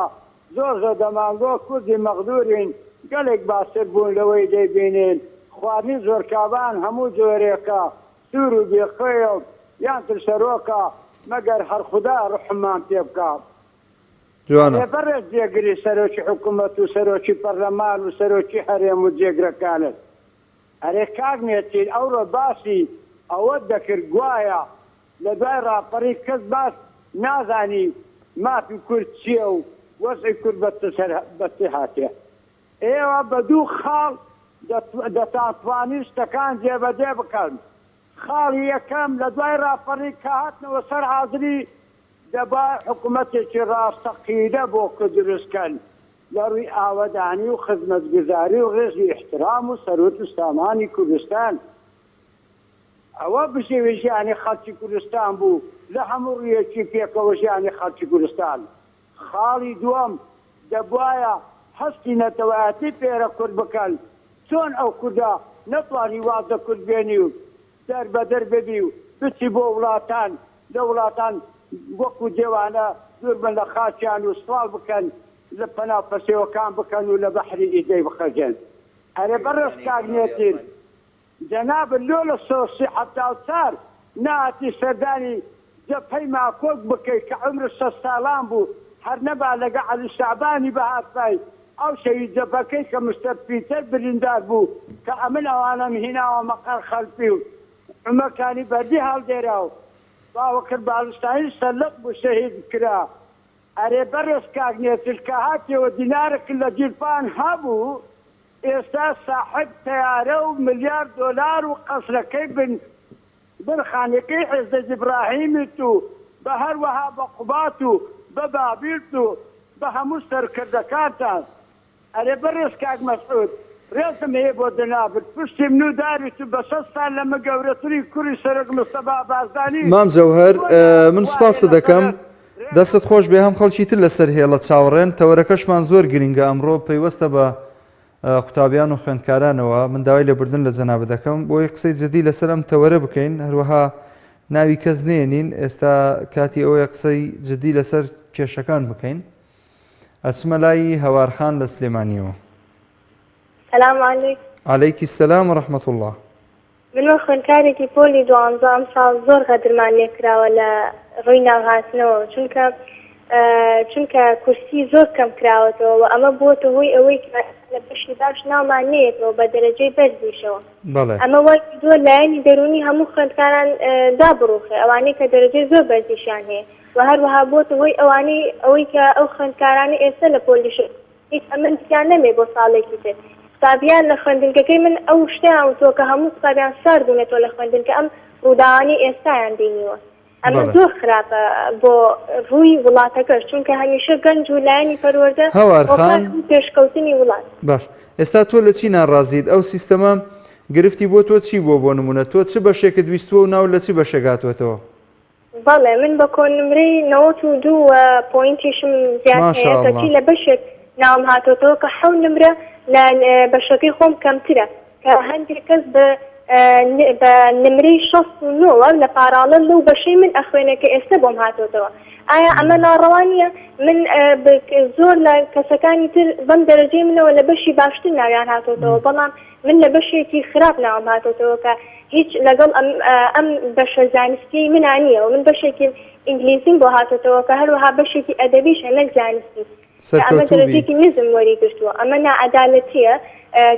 زۆر زۆر دەمانگۆ کوردی مەغدورین گەلێک باشتر بوون لەوەی دەیبینین خواردنی زۆرکابان هەموو جۆرێکە سوور و بێ خوێیە و یان ترشەرۆکە مەگەر هەر خودا ڕوحممان پێ بکا. جوانە. ئەرێ بەڕێز جێگری سەرۆکی حکومەت و سەرۆکی پەرلەمان و سەرۆکی هەرێم و جێگرەکانت ئەرێ کاک نێچیر ئەوڕۆ باسی ئەوەت دەکرد گوایە لە دوای ڕاپەڕین کەس باس نازانی مافی کورد چیە و وەزعی کورد بە چ سەر بە چ هاتیە ئێوە بە دوو خاڵ دەتانتوانی شتەکان جێبەجێ بکەن خاڵی یەکەم لە دوای ڕاپەڕین کە هاتنەوە سەر حازری دەبا حکومەتێکی ڕاستەقینە بۆ کورد دروست کەن لە ڕووی ئاوەدانی و خزمەتگوزاری و ڕێز و ئیحترام و سەروەت و سامانی کوردستان. ئەوە بژێوی ژیانی خەڵکی کوردستان بوو لە هەموو ڕوویەکی پێکەوە ژیانی خەڵکی کوردستان. خاڵی دووەم، دەبوایە هەستی نەتەوایەتی پێرە کورد بکەن، چۆن ئەو کوردە نەتوانی واز لە کورد بێنی و دەربەدەر ببی و بچی بۆ وڵاتان، لە وڵاتان وەکو دێوانە دوور بن لە خاکیان و سواڵ بکەن لە پەنا پەشێوەکان بکەن و لە بەحری ئیجەی بخەجێن. ئەرێ بەڕێز کاک نێچیر جەنابت لۆ لە سۆسی 74 نەهاتی سەردانی جەبهەی ماکۆک بکەی کە عومرت شەست ساڵان بوو هەر نەبا لەگە عەلی شەعبانی بهاتبای ئەو شەوی جەبهەکەی کە مستەر پیتەر بریندار بوو کە ئەمن ئەوانەم هیناوە مەقەر خەلفی و عومەر کانی بەردی هەڵدێرا و باوەکر بالستانی سەرلق بوو شەهید کرا ئەرێ بەڕێز کاک نێچیر کە هاتیەوە دینارەکت لە گیرفان هەبوو ئێستا ساحێب تەیارە و ملیار دۆلار و قەسرەکەی بن بن خانەکەی عێزەت ئیبراهیمیت و بە هەروەها بە قوبات و بە بابیلت و بە هەموو سەرکردەکانتان. ئەرێ بەڕێز کاک مەسعود ڕێزم هەیە بۆ جەنابت پشتی من و داریت و بە شەست سال لە من گەورەتری کوڕی سەرۆک مستەفا بارزانی مام جەوهەر بۆ نایەت من وایە سوپاست لە دەکەم سەرت ڕێزم دەستت خۆش بێ هەم خەڵکی تر لەسەر هێڵە چاوەڕێن تەوەرەکەشمان زۆر گرنگە ئەمڕۆ پەیوەستە بە قوتابیان و خوێندکارانەوە من داوای لێبوردن لە جەنابت دەکەم بۆی قسەی جدی لەسەر ئەم تەوەرە بکەین هەروەها ناوی کەس نێنین ئێستا کاتی ئەوەیە قسەی جدی لەسەر کێشەکان بکەین ئەچمە لای هەوارخان لە سلێمانیەوە. سلام علیک. علیکی سلام و رحمە اللە. من وەک خوێندکارێکی پۆلی دوانزە ئەمساڵ زۆر غەدرمان لێ کراوە لە ڕووی ناوهاتنەوە چونکە چونکە کورسی زۆر کەم کراوەتەوە و ئەمە بووەتە هۆی ئەوەی کە لە بەشی باش ناومان نەیەتەوە بە دەرەجەی بەرزیشەوە بەڵێ. ئەمە وای کردووە لایەنی دەروونی هەموو خوێندکاران دابڕوخێ ئەوانەی کە دەرەجەی زۆر بەرزیشیان هەیە و هەروەها بۆتە هۆی ئەوانەی ئەوەی کە ئەو خوێندکارانەی ئێستا لە پۆلی شەش هیچ ئەمەندیان نەمێ بۆ ساڵێکی تر قوتابیان لە خوێندنگەکەی من ئەو شتەیان وتووە کە هەموو قوتابیان سارد بوونەتەوە لە خوێندن کە ئەم ڕووداوانەی ئێستایان بینیوە ئەمە بەڵێ. زۆر خراپە بۆ ڕووی وڵاتەکەش چونکە هەمیشە گەنج و لایەنی پەروەردە هەوار هۆکار خان بوو پێشکەوتنی وڵات. باش ئێستا تۆ لە چی ناڕازیت ئەو سیستەمە گرفتی بۆ تۆ چی بووە بۆ نموونە تۆ چ بەشێکت ویستووە و ناو لە چ بەشێک هاتووەتەوە؟ بەڵێ من بە کۆنمرەی 92 و پۆینتیشم زیاد ما هەیە شاء کەچی اللە. لە بەشێک ناوم هاتۆتەوە کە حەو نمرە لە بەشەکەی خۆم کەمترە کە هەندێک کەس بە بە نمرەی 69 وە لە پاراڵل لەو بەشەی من ئەخوێنێ کە ئێستە بۆم هاتۆتەوە ئایا ئەمە ناڕەوا نییە من زۆر لە کەسەکانی تر بەم دەرەجەی منەوە لە بەشی باشتر ناویان هاتۆتەوە بەڵام من لە بەشێکی خراپ ناوم هاتۆتەوە کە هیچ لەگەڵ ئەم ئەم بەشە زانستیەی منا نییە و من بەشێکی ئینگلیزیم بۆ هاتۆتەوە کە هەروەها بەشێکی ئەدەبیشە نەک زانستی کە ئەمە سەرکەوتوو بی. دەرەجەیەکی نزم وەری گرتووە ئەمە ناعەدالەتیە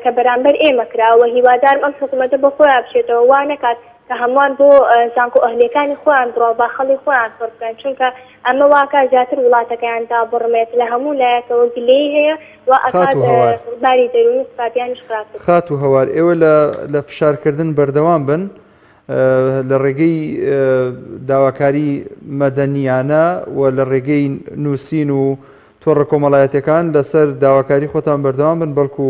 کە بەرامبەر ئێمە کراوە هیوادارم ئەم حکومەتە بۆ خۆیا بچێتەوە وا نەکات. کە هەمووان بۆ زانکۆ ئەهلیەکانی خۆیان بڕوا باخەڵی خۆیان پڕ بکەن چونکە ئەمە واکا زیاتر وڵاتەکەیان دابڕمێت لە هەموو لایەکەوە گلەیی هەیە وا ئەکات خاتوو هەوار. باری دەروونی قوتابیانیش خراپتر بکات. خاتوو هەوار ئێوە لە لە فشارکردن بەردەوام بن لە ڕێگەی داواکاری مەدەنیانە و لە ڕێگەی نووسین و تۆڕە کۆمەڵایەتەکان لەسەر داواکاری خۆتان بەردەوام بن بەڵکو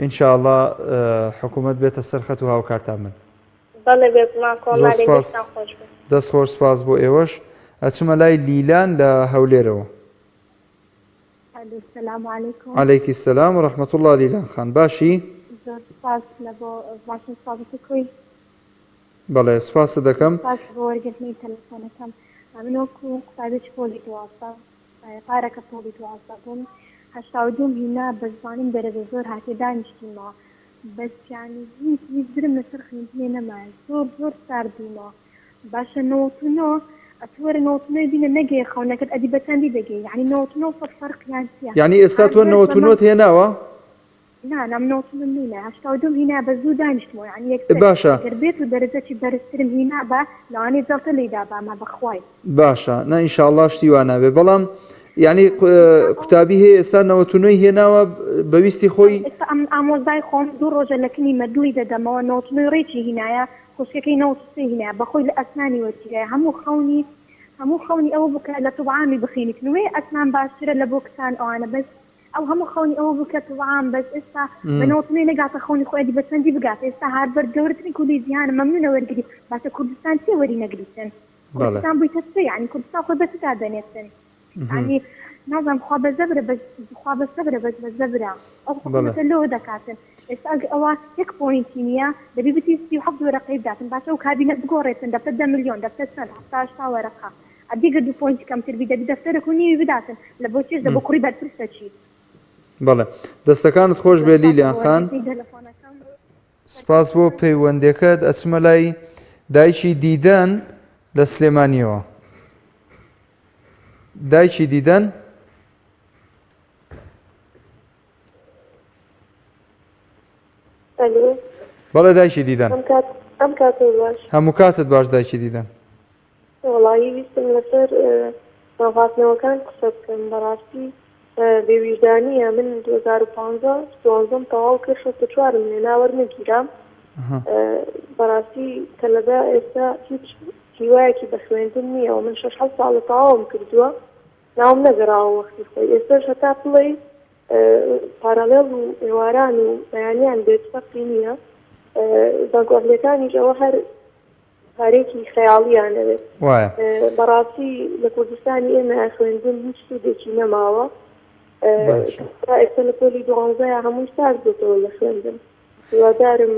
ئینشاءاللە حکوومەت بێتە سەر خەت و هاوکارتان بن. بەڵێ بێگومان زۆر کۆمارێک سپاس دەستتان خۆش بێت. دەست خۆش سپاس بۆ ئێوەش ئەچمە لای لیلان لە هەولێرەوە. ئەلو سلام علیکم. علیکی سلام و رحمە اللە لیلان خان باشی؟ زۆر سپاس لە بۆ باشم سپاس تۆ کوی؟ بەڵێ سپاست دەکەم. سپاس بۆ وەرگرتنی تەلەفۆنەکەم. من وەکو قوتابیەکی پۆلی 12 پارەکە پۆلی 12 بووم 82م هینا بەس زانیم دەرەجە زۆر هاتیە دانیشتیمەوە بەس یانی هیچ هیچ درم لەسەر خوێندنێ نەمایە زۆر زۆر سارد بوومەوە باشە 99 ئەتوو وەرە 99 بینە نەگەیە خەونەکەت ئەدی بە چەندی دەگەی یانی 99 سەد فەرقیان چیە یانی ئێستا تۆ هارڤەرد نەوەت و بەمە نۆت هێناوە؟ نا نا من 99 م نینە 82م هینا بە زوو دانیشتمەوە یانی یەکسەر باشە. گەر بێت و دەرەجەکی بەرزترم هینابا لەوانەیە جەڵتە لێی داباما بەخوای. باشە نا ئینشاڵڵا شتی وا نابێ بەڵام یعنی قوتابی هەیە ئێستا 99 هێناوە بە ویستی خۆی. ئێستا ئەم ئامۆزای خۆم دوو ڕۆژە لە کنی مە دڵی دەدەمەوە 99 ڕێکی هینایە خوشکەکەی 93 هینایە بەخۆی لە ئەسنانی وەرگیرایە هەموو خەونی هەموو خەونی ئەوە بوو کە لە طب عامی بخینیتن وێ ئەسنان باشترە لە بۆ کچان ئەوانە بەس ئەو هەموو خەونی ئەوە بوو کە طب عام بەس ئێستا بە 99 نەگاتە خەونی خۆی ئەدی بە چەندی بگات ئێستا هارڤەرد گەورەترین کولیەی جیهانە مەمنونە وەرگری باشە کوردستان چیە وەری نەگریتن کوردستان بوویتە چ یانی کوردستان خۆی بە چ دادەنێتن یانی نازانم خوا بە زەبرە بەس خوا بە سەبرە بەس بە زەبرە ئەو حکومەتە لۆ دەکاتن ئێستا ئەگە ئەوە یەک point ی نییە دەبی بتی 37 وەرەقەی بداتن باشە ئەو کابینە بگۆڕێتن دەفتەر دە ملیۆن دەفتەر چەند هەفتا هەشتا وەرەقە ئەدی گەر دوو point کەمتر بی دەبی دەفتەرەک و نیوی بداتن لە بۆ چێش دە بۆ کوڕی بەرپرسە چی بەڵێ دەستەکانت خۆش بێ لیلیان خان سپاس بۆ پەیوەندەکەت ئەچمە لای دایکی دیدەن لە سلێمانیەوە دایکی دیدەن بەڵێ دایکی دیدەن هەموو کاتت باش دایکی دیدەن وەڵایی ویستم لەسەر ناوهاتنەوەکان قسە بکەم بەڕاستی بێ ویژدانیە من 2015 دوانزەم تەواو کرد 64 م هێنا وەرنەگیرام بەڕاستی تەلەبە ئێستا هیچ هیوایەکی بە خوێندن نییە و من شەش حەوت ساڵە تەواوم کردووە ناوم نەگەڕاوە وەختی خۆی ئێستاش هەتا بڵێی پارالێڵ و ئێواران و بەیانیان بێت فەرقی نییە زانکۆ ئەهلیەکانیش ئەوە هەر پارەیەکی خەیاڵیان ئەوێت. وایە. بەڕاستی لە کوردستانی ئێمە خوێندن هیچ سوودێکی نەماوە. باشە. تا ئێستا لە پۆلی دوانزەیا هەمووی سارد بۆتەوە لە خوێندن. هیوادارم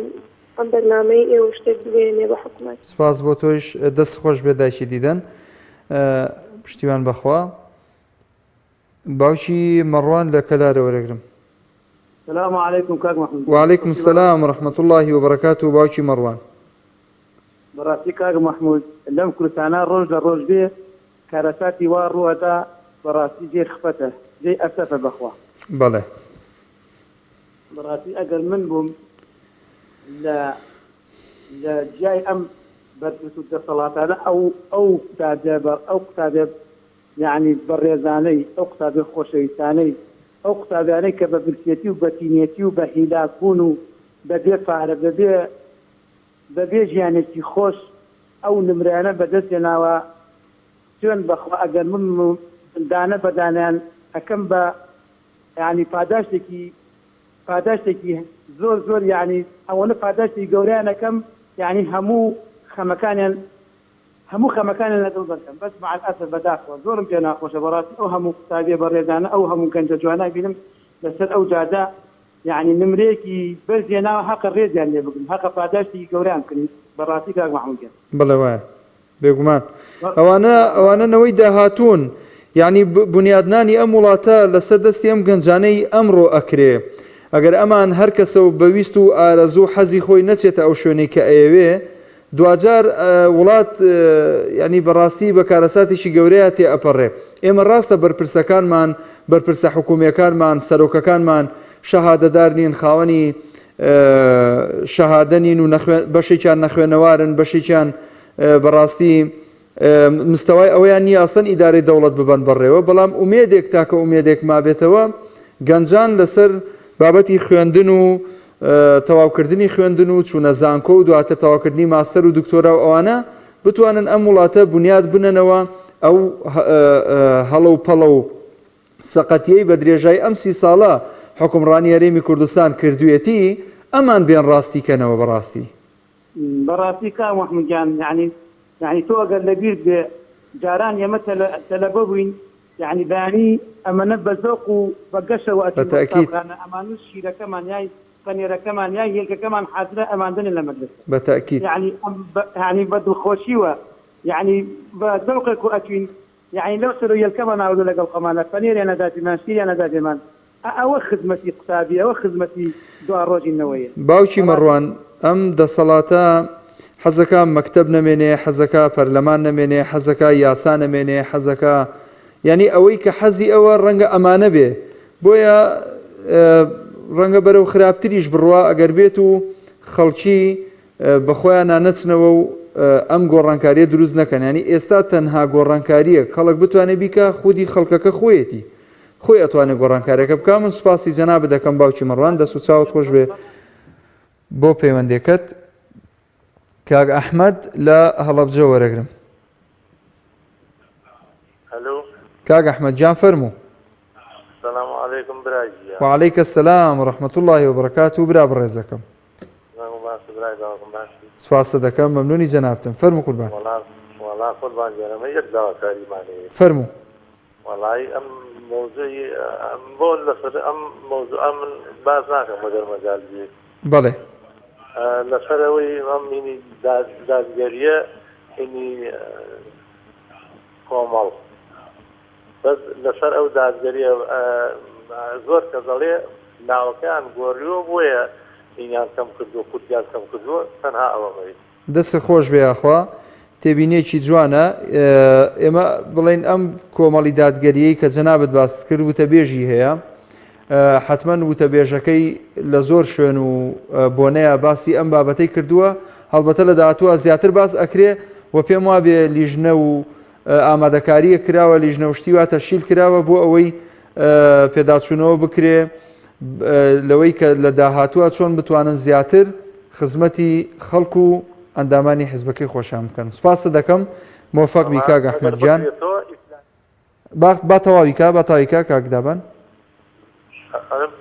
ئەم بەرنامەی ئێوە شتێک بگەیەنێ بە حکومەت. سپاس بۆ تۆیش دەست خۆش بێت دایکی دیدەن پشتیوان بەخوا. باوکی مەڕوان لە کەلارە وەرەگرم. سلام علیکم کاک محمود وعلیکم السلام ورحمة اللە وبرکاته باوکی مەڕوان. بەڕاستی کاک محمود لەم کوردستانە ڕۆژ لە ڕۆژ بێ کارەساتی وا ڕوو ئەدا بەڕاستی جێی خفەتە جێی ئەسەفە بەخوا. بەڵێ. بەڕاستی ئەگەر من بووم لە لە جیای ئەم بەرپرس و دەسەڵاتانە ئەو ئەو قوتابیە بە ئەو قوتابیە یەعنی بەڕێزانەی، ئەو قوتابیە خۆشەویستانەی، ئەو قوتابیانەی کە بە برسێتی و بە تینێتی و بە هیلاک بوون و بە بێ پارە، بە بێ بە بێ ژیانێکی خۆش ئەو نمرەیانە بە دەست هێناوە، سوێند بە خوا ئەگەر من بم دانە بە دانەیان ئەکەم بە یەعنی پاداشتێکی پاداشتێکی زۆر زۆر یەعنی ئەوەنە پاداشتی گەورەیان ئەکەم یەعنی هەموو خەمەکانیان هەموو خەمەکانیان لە دڵ دەرکەم بەس مع الاسف بەداخەوە زۆرم پێ ناخۆشە بەڕاستی ئەو هەموو قوتابیە بەڕێزانە ئەو هەموو گەنجە جوانە بینم لەسەر ئەو جادە یەعنی نمرەیەکی بەرز هێناوە هەقە ڕێزیان لێ بگرین هەقە پاداشتێکی گەورەیان بکەین بەڕاستی کاک مەحمود گیان. بەڵێ وایە بێگومان ئەوانە ئەوانە نەوەی داهاتوون یعنی بنیادنانی ئەم وڵاتە لەسەر دەستی ئەم گەنجانەی ئەمڕۆ ئەکرێ ئەگەر ئەمان هەر کەسە و بەویست و ئارەزوو حەزی خۆی نەچێتە ئەو شوێنەی کە ئەیەوێ دواجار وڵات یانی بەڕاستی بە کارەساتێکی گەورەیا تێ ئەپەڕێ. ئێمە ڕاستە بەرپرسەکانمان، بەرپرسە حکوومییەکانمان، سەرۆکەکانمان شەهادەدار نین، خاوەنی. شەهادە نین و بەشێکیان نەخوێنەوارن بەشێکیان بەڕاستی مستەوای ئەوەیان نییە ئەسڵەن ئیدارەی دەوڵەت ببەن بەڕێوە، بەڵام ئومێدێک تاکە ئومێدێک مابێتەوە گەنجان لەسەر بابەتی خوێندن و تەواوکردنی خوێندن و چوونە زانکۆ و دواتر تەواوکردنی ماستەر و دکتۆرا و ئەوانە بتوانن ئەم وڵاتە بنیات بنەنەوە ئەو هەڵە و پەڵە و سەقەتیەی بە درێژای ئەم سی ساڵە حکومڕانی هەرێمی کوردستان کردوێتی ئەمان بێن ڕاستی کەنەوە بەڕاستی. بەڕاستی کاک مەحمود گیان یانی یانی تۆ ئەگەر لەبیرت بێ جاران ئێمە تەلە تەلەبە بووین یانی بەیانی ئەمەنە بە زەوق و بە گەشەوە ئەچوین بۆ بەتەئکید. قوتابخانە ئەمانوس شیرەکەمان یای پەنێرەکەمان یای هێلکەکەمان حازرە ئەماندەنێ لە مەدرەسە بەتەئکید. یانی ئەم بە یانی بە دڵخۆشیوە یانی بە زەوقێک و ئەچوین یەعنی لەو سەرو یەلکەمان ئاوردوە لەگەڵ خۆمانا پەنێریان ئەدا پێمان شیریان ئەدا پێمان ئە ئەوە خزمەتی قوتابی ئەوە خزمەتی دوا ڕۆژی نەوەیە باوکی بەڕاستی. مەڕوان ئەم دەسەڵاتە حەزەکا مەکتەب نەمێنێ حەزەکا پەرلەمان نەمێنێ حەزەکا یاسا نەمێنێ حەزەکا یانی ئەوەی کە حەزی ئەوە ڕەنگە ئەمانە بێ بۆیە ڕەنگە بەرەو خراپتریش بڕوا ئەگەر بێت و خەڵکی بەخۆیانا نەچنەوە و ئەم گۆڕانکاریە دروست نەکەن یانی ئێستا تەنها گۆڕانکاریەک خەڵک بتوانێت بیکا خودی خەڵکەکە خۆیەتی خۆی ئەتوانێت گۆڕانکاریەکە بکا من سوپاسی جەنابت دەکەم باوکی مەڕوان دەست و چاوت خۆش بێ بۆ پەیوەندێکەت کاک ئەحمەد لە هەڵەبجە وەرەگرم هەلو کاک ئەحمەد گیان فەرموو. سلام علیکم برا گیان. وعلیک السلام ورحمة اللە وبرکاته برا بەڕێزەکەم. دەنگم باشە برای باوکم باشی؟ سپاست دەکەم مەمنونی جەنابتم فەرموو قوربان. وەڵا وەڵا قوربان گیان ئەمە یەک داواکاریمان هەیە. فەرموو. وەڵایی ئەم مەوزوعی بۆ لەسەر ئەم مەوزوعە من باس ناکەم ئەگەر مەجال بێت. بەڵێ. لەسەر ئەوەی ئەم هینی دادگەریە هینی کۆمەڵ بەس لەسەر ئەو دادگەریە زۆر کەس ئەڵێ ناوەکەیان گۆریوە بۆیە هینیان کەم کردووە کورتیان کەم کردووە تەنها ئەوە مەوی. دەستت خۆش بێ یاخوا تێبینیەکی جوانە ئێمە بڵێین ئەم کۆمەڵی دادگەریەی کە جەنابت باست کرد وتەبێژی هەیە حتمما وتەبێژەکەی لە زۆر شوێن و بۆنەیە باسی ئەم بابەتەی کردووە هەڵبەتە لە داهاتووە زیاتر باس ئەکرێ و پێم وابێ لیژنە و ئامادەکاریە کراوە لیژنە و شتی وا تەشکیل کراوە بۆ ئەوەی پێداچوونەوە بکرێ لەوەی کە لە داهاتووە چۆن بتوانن زیاتر خزمەتی خەڵک و ئەندامانی حزبەکەی خۆشیان بکەن سوپاست دەکەم مۆفەق بی کاک ئەحمەد گیان با تەواوی کا با تەواوی کا کاک دابان.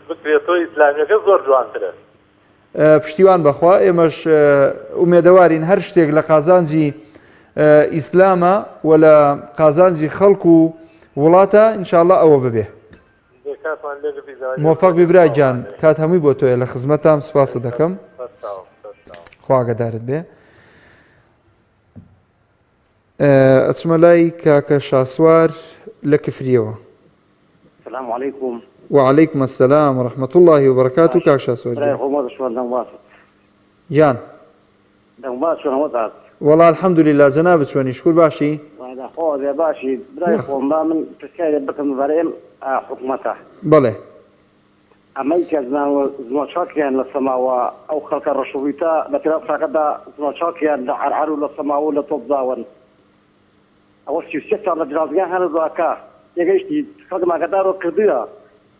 بکرێتەوە ئیسلامیەکە زۆر جوانترە. پشتیوان بەخوا ئێمەش ئومێدەوارین هەر شتێک لە قازانجی ئیسلامە و لە قازانجی خەڵک و وڵاتە ئینشاءاللە ئەوە ببێ. مۆفەق بی برا گیان کات هەمووی بۆ تۆیە لە خزمەتام سپاست دەکەم خوا ئاگادارت بێ. ئەچمە لای کاکە شاسوار لە کفریەوە. سلام علیکم. وعلیکم السلام ورحمة اللە وبرکاته کاک شاسوار گیان. برای خۆم وەزع چۆن دەنگ باش. گیان. دەنگ باش چۆنە وەزعت. وەڵا الحمدللە جەنابت چۆنی شکور باشی؟ وەڵا خوا بێ باشی برای خۆم با من پرسیارێ بکەم لەبارەی ئەم حکومەتە. بەڵێ. ئەمەی کە زمانچاکیان لە سەماوە ئەو خەڵکە ڕەشوڕووتە لە پێناو ساکەدا زمانچاکیان لە عەرعەر و لە سەماوە و لە تۆپزاوەن ئەوە 33 ساڵ لە جرازگان هەر زاکە تێگەیشتی خەڵک ماگەدارۆ کردووە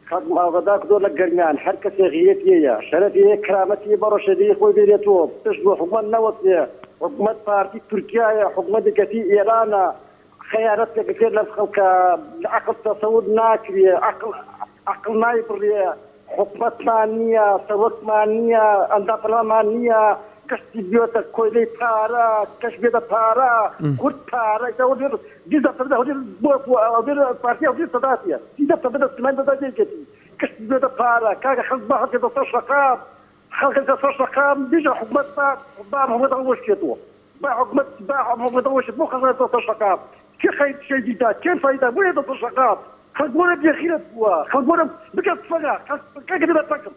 خەڵک ماگەدار کردووە لە گەرمیان هەر کەسێ غیرەتی هەیە شەرەفی هەیە کەرامەتی هەیە بە ڕەشێدەیی خۆی بێنێتەوە پشت بۆ حکومەت نەوەستێ حکومەت پارتی تورکیایە حکومەتی کەسی ئێرانە خەیانەت دەکرێت لەم خەڵکە لە عەقڵ تەسەور ناکرێ عەقڵ عەقڵ نایبڕێ حکومەتمان نییە سەرۆکمان نییە ئەندام پەرلەمانمان نییە گشتی بێتە کۆیلەی پارە کەش بێتە پارە کورد پارە ئیستا هەولێر بیست دەفتەر لە هەولێر بۆ بۆ هەولێر پارتی هەولێر سەداتیە سی دەفتەر بە دەست سلێمانی دەدا یەکێتی گشتی بێتە پارە کاکە خەڵک با هەڵکێتە سەر شەقام خەڵکێتە سەر شەقام بیژە حکومەت با با حکومەت هەڵوەشێتەوە با حکومەت با حکومەت هەڵوەشێت بۆ خەڵک نایەتە سەر شەقام کێ خەی شەیدی دا کێ فایدا بۆ یەتە سەر شەقام خەڵک بۆ بێ غیرەت بووە خەڵک بۆ بکە تفەنگە خەڵک کاکە دەبێت پەکم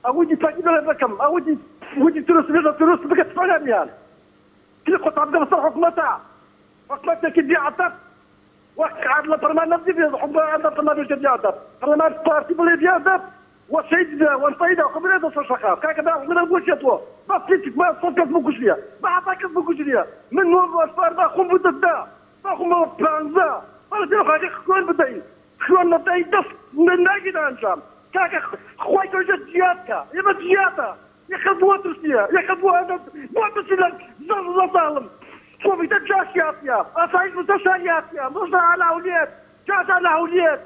ئەوجی پاکی دەڵێ بکەم ئەوجی وجی تروست بێژە تروست بکە تفەنگە میان کلی خۆتان بکە بەسەر حکومەتە حکومەتێکی بێ ئەدەب وەک عاد لە پەرلەمان نەبدی بێ حکومەت لە پەرلەمان بێژە بێ ئەدەب پەرلەمان پارتی بڵێ بێ ئەدەب. وە شەهید بدە وە شەهیدە خۆ بنێتە سەر شەقام کاکە با منم بکوژێ تۆ با پیچک با سەد کەس بکوژریە با هەتا کەس بکوژریە من نۆ ڕۆژ پار با خۆم بدە دە با خۆم بە پانزە با لە پێناو خاکە خوێن بدەین خوێن نەدەین دەست ناگەینە ئەنجام کاکە خوای گەورە جیاد کە ئێمە جیادە یەکە بۆ ترسیە یەکە بۆ بۆ ترسی لە زەڵ لە زاڵم کۆمیتە جاشی هاتیە ئاسایش بە شاری هاتیە ڕۆژە لە هەولێر جاشا لە هەولێر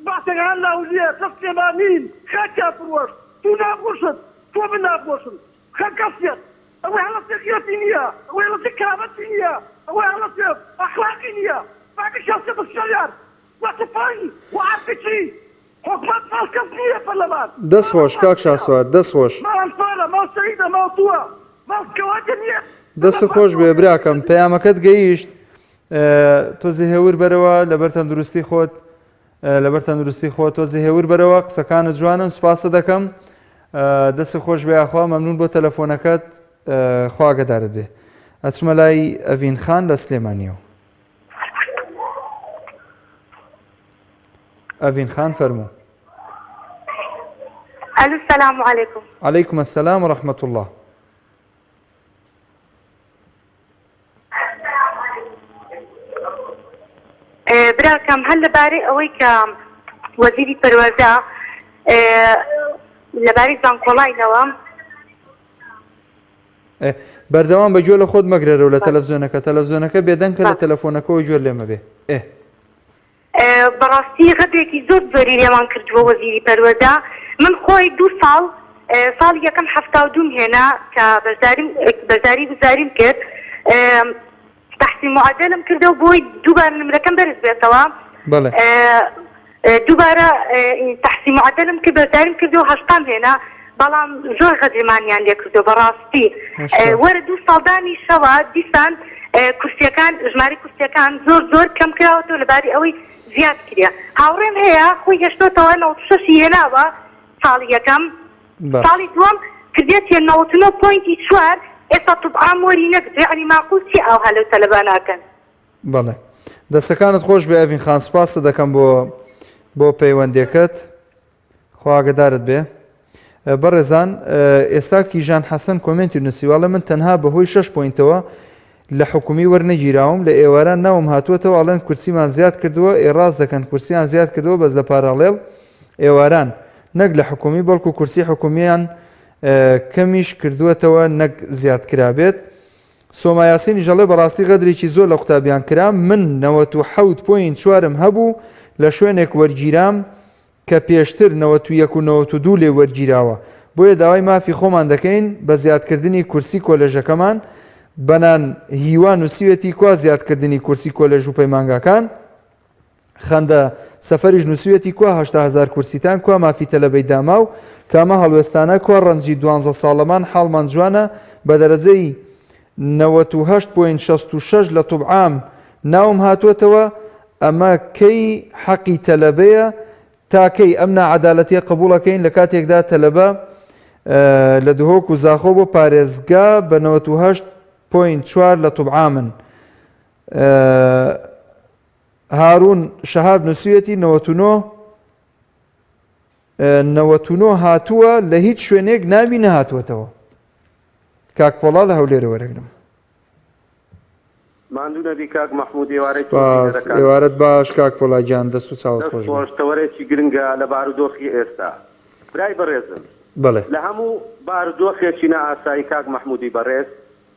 بەعسەکان لە هەولێر لە سلێمانین خاکیان فڕۆشت تو ناپۆشن تۆ من ناپۆشم خە کەسیەت ئەوەی هەڵەسێ غیرەتی نیە ئەوەی هەڵەسێ کەرامەتی نیە ئەوەی هەڵەسێ ئەخلاقی نیە باقی شەخسیە بە سیالیان وە تفەنگ وە ئارپیچی حکومەت ماڵ کەس نیە پەرلەمان دەست خۆش کاک شاسوار دەست خۆش. ماڵ ئەنفالە ماڵ شەهیدە ماڵ توە ماڵ کەواتە نیە. دەست خۆش بێ براکەم پەیامەکەت گەیشت تۆزێ هێور بەرەوە لەبەر تەندروستی خۆت لەبەر تەندروستی خۆت تۆزێ هێور بەرەوە قسەکانت جوانن سوپاست دەکەم دەست خۆش بێ یاخوا مەمنون بۆ تەلەفۆنەکەت خوا ئاگادارت بێ ئەچمە لای ئەڤین خان لە سلێمانیەوە ئەڤین خان فەرموو ئەلو سلام علیکم علیکم السلام ورحمة الله براکەم هەر لەبارەی ئەوەی کە وەزیری پەروەردە لەبارەی زانکۆڵاینەوە. بەردەوام بە گوێ لە خۆت مەگرەرەوە لە تەلەفزیۆنەکە تەلەفزیۆنەکە بێدەنگ کە لە تەلەفۆنەکەەوە گوێ لێ مەبێ ئێ. بەڕاستی غەدرێکی زۆر زۆری لێمان کردووە وەزیری پەروەردە من خۆی دوو ساڵ ساڵی یەکەم 72م هێنا کە بەشداریم بەشداری وزاریم کرد تحسین معدلم کردەوە بۆی دووبارە نمرەکەم بەرز بێتەوە بەڵێ. دووبارە تحسین معدلم کرد بەشداریم کردەوە هەشتام هێنا بەڵام زۆر غەدرمانیان لێ کردو بەڕاستی وەرە دوو ساڵ دانیشەوە دیسان کورسیەکان ژمارەی کورسیەکان زۆر زۆر کەم کراوەتەوە لەباری ئەوەی زیاد کرێ هاوڕێم هەیە خۆی هێشتۆتەوە 96 ی هێناوە ساڵی یەکەم ساڵی دووەم کردێتیە 99 point ی چوار ئێستا طب عام وەری نەگرتوە یەعنی ماقول چیە ئاوها لەو تەلەبانە ئەکەن. بەڵێ دەستەکانت خۆش بێ ئەڤین خان سوپاست دەکەم بۆ بۆ پەیوەندێکەت. خوا ئاگەدارت بێ بەڕێزان ئێستا کیژان حەسەن comment ی نووسیوە ئەڵێ من تەنها بەهۆی شەش point ەوە لە حکومی وەرنەگیراوم لە ئێواران ناوم هاتووەتەوە ئەڵێن کورسیمان زیاد کردووە ئێ ڕاست دەکەن کورسیان زیاد کردووە بەس لە parallel ئێواران نەک لە حکومی بەڵکو کورسی حکومیان کەمیش کردووەتەوە نەک زیاد کرابێت سۆما یاسینیش ئەڵێ بەڕاستی غەدرێکی زۆر لە قوتابیان کرا من 97 point چوارم هەبوو لە شوێنێک وەرگیرام کە پێشتر 91 و 92 لێ وەرگیراوە، بۆیە داوای مافی خۆمان دەکەین بە زیادکردنی کورسی کۆلێژەکەمان، بەنان هیوا نووسیوێتی کوا زیادکردنی کورسی کۆلێژ و پەیمانگاکان؟ خەندە سەفەریش نووسیوێتی کوا 80 هەزار کورسیتان، کوا مافی تەلەبەی داماو، کامە هەڵوێستانە، کوا ڕەنجی دوانزە ساڵەمان، حاڵمان جوانە بە دەرەجەی 98 point 66 لە طب عام ناوم هاتووەتەوە، ئەمە کەی حەقی تەلەبەیە تا کەی ئەم ناعەدالەتیە قبوڵ ئەکەین لە کاتێکدا تەلەبە لە دهۆک و زاخۆ بۆ پارێزگا بە 98 point چوار لە طب عامن هارون شەهاب نووسیوێتی 99 99 هاتووە لە هیچ شوێنێک ناوی نەهاتووەتەوە کاک پۆڵا لە هەولێرە وەرەگرم ماندوو نەبی کاک مەحمود ئێوارەی تۆ سوپاس بینەرەکانت. ئێوارەت باش کاک پۆڵا گیان دەست و چاوت دەست خۆش بێ. خۆش تەوەرێکی گرنگە لە بارودۆخی ئێستا برای بەڕێزم بەڵێ. لە هەموو بارودۆخێکی نائاسایی کاک مەحمودی بەڕێز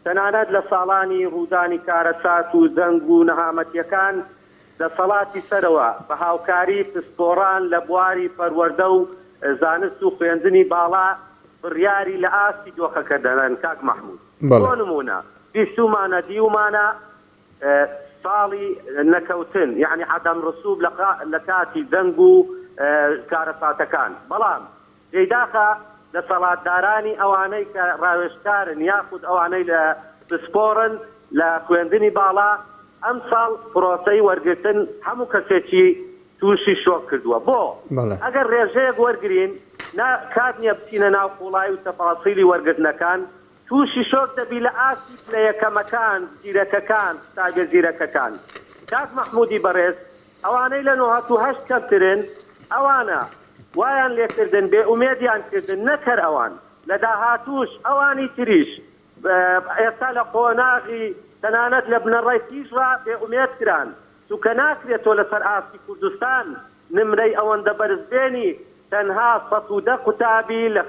تەنانەت لە ساڵانی ڕوودانی کارەسات و جەنگ و نەهامەتیەکان دەسەڵاتی سەرەوە بە هاوکاری پسپۆڕان لە بواری پەروەردە و زانست و خوێندنی باڵا بڕیاری لە ئاستی دۆخەکە دەدەن کاک مەحمود بەڵێ. بۆ نموونە بیستوومانە دیومانە ساڵی نەکەوتن یانی عدم رسوب لە کاتی جەنگ و کارەساتەکان بەڵام جێی داخە دەسەڵاتدارانی ئەوانەی کە ڕاوێژکارن یاخود ئەوانەی لە پسپۆڕن لە خوێندنی باڵا ئەمساڵ پرۆسەی وەرگرتن هەموو کەسێکی تووشی شۆک کردووە بۆ ئەگەر ڕێژەیەک وەرگرین نا کات نیە بچینە ناو قوڵایی و تەفاسیلی وەرگرتنەکان تووشی شۆک دەبی لە ئاستی پلە یەکەمەکان، زیرەکەکان، قوتابیە زیرەکەکان. کاک مەحموودی بەڕێز، ئەوانەی لە 98 کەمترن، ئەوانە. وایان لێکردن بێ ئومێدیان کردن نەک هەر ئەوان لە داهاتووش ئەوانی تریش ئێستا لە قۆناغی تەنانەت لە بنەڕەتیشڕا بێ ئومێد کران چونکە ناکرێت تۆ لەسەر ئاستی کوردستان نمرەی ئەوەندە بەرز بێنی تەنها 110 قوتابی لە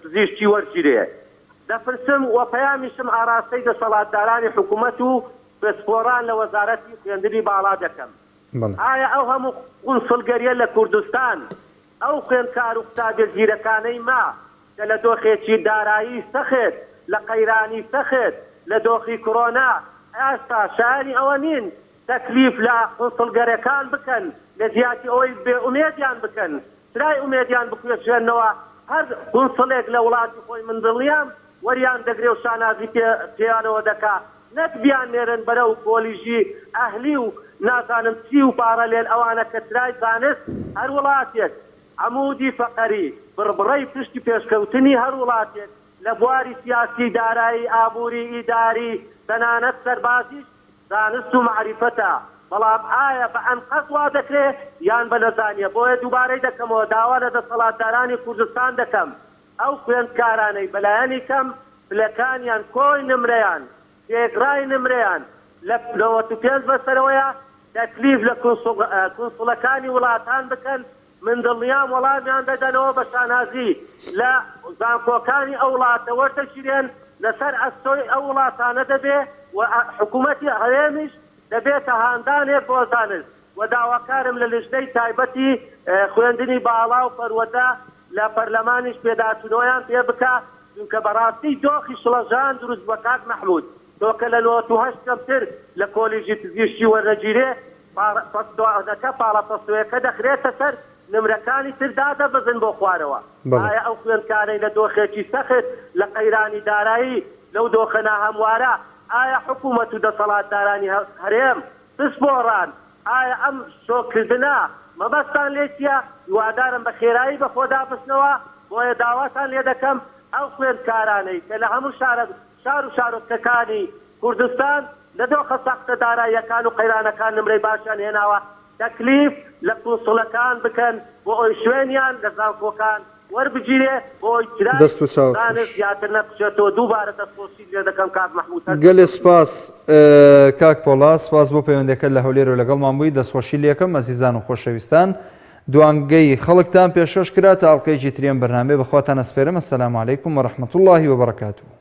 پزیشکی وەرگیرێ. دەپرسم و پەیامیشم ئاراستەی دەسەڵاتدارانی حکومەت و پسپۆڕان لە وەزارەتی خوێندنی باڵا دەکەم، ئایا ئەو هەموو قونسڵگەریە لە کوردستان، ئەو خوێندکار و قوتابیە زیرەکانەی ما کە لە دۆخێکی دارایی سەخت، لە قەیرانی سەخت، لە دۆخی کرۆنا، ئێستا شایەنی ئەوە نین تەکلیف لە قونسڵگەرەکان بکەن لە جیاتی ئەوەی بێ ئومێدیان بکەن چرای ئومێدیان بکوێشێننەوە هەر قونسڵێک لە وڵاتی خۆی من دڵنیام وەریان دەگرێ و شانازی پێ پێیانەوە دەکا نەک بیاننێرن بەرەو کۆلیژی ئەهلی و نازانم چی و پاڕەلێل ئەوانە کە چرای زانست هەر وڵاتێک عەمودی فەقەری بڕبڕەی پشتی پێشکەوتنی هەر وڵاتێک لە بواری سیاسی دارایی ئابوری ئیداری تەنانەت سەربازیش زانست و مەعریفەتە، بەڵام ئایا بە ئەنقەست وا دەکرێ یان بە نەزانیە؟ بۆیە دووبارەی دەکەمەوە داوا لە دەسەڵاتدارانی کوردستان دەکەم ئەو خوێندکارانەی بەلایەنی کەم پلەکانیان کۆی نمرەیان تێکڕای نمرەیان لە 95 بەسەرەوەیە تەکلیف لە کونسوڵەکانی وڵاتان بکەن من دڵنیام وەڵامیان دەدەنەوە بە شانازی لە زانکۆکانی ئەو وڵاتە وەردەگیرێن، لەسەر ئەستۆی ئەو وڵاتانە دەبێ و حکوومەتی هەرێمیش دەبێتە هاندانێک بۆ زانست و داواکارم لە لیژنەی تایبەتی خوێندنی باڵا و پەروەردە لە پەرلەمانیش پێداچوونەوەیان پێ بکا، چونکە بەڕاستی دۆخی شڵەژان دروست بووە کاک مەحموود. تۆ کە لە 98 کەمتر لە کۆلیژی پزیشکی وەرنەگیرێ، پاڵەپەستۆەکە پاڵەپەستۆیەکە دەخرێتە سەر نمرەکانی تر دادەبەزن بۆ خوارەوە. ئایا ئەو خوێندکارەی لە دۆخێکی سەخت، لە قەیرانی دارایی، لەو دۆخە ناهەموارە، ئایا حکومەت و دەسەڵاتدارانی هەرێم پسپۆڕان ئایا ئەم شۆککردنە مەبەستتان لێی چییە؟ هیوادارم بە خێرایی بە خۆدا بچنەوە، بۆیە داواتان لێدەکەم ئەو خوێندکارانەی کە لە هەموو شارە شار و شارۆچکەکانی کوردستان لە دۆخە سەختە داراییەکان و قەیرانەکان نمرەی باشیان هێناوە، تەکلیف لە کونسوڵەکان بکەن بۆ ئەوەی شوێنیان لە زانکۆکان وەربگیرێ بۆ ئەوەی چرای دەست و چاوت زانست خۆش. زیاتر نەکوژێتەوە، دووبارە دەستخۆشیت لێ دەکەم کاک مەحمود هەر گەلێ سەرکەوتوو بی. سوپاس کاک پۆڵا، سوپاس بۆ پەیوەندیەکەت لە هەولێرەوە لەگەڵمان بووی، دەستخۆشی لێکەم ئەزیزان و خۆشەویستان. دوانگەی خەڵکتان پێشکەش کرا تا ئەڵقەیەکی تری ئەم بەرنامەیە بەخواتان ئەسپێرم السلام علیکم ورحمە اللە وبرکاته.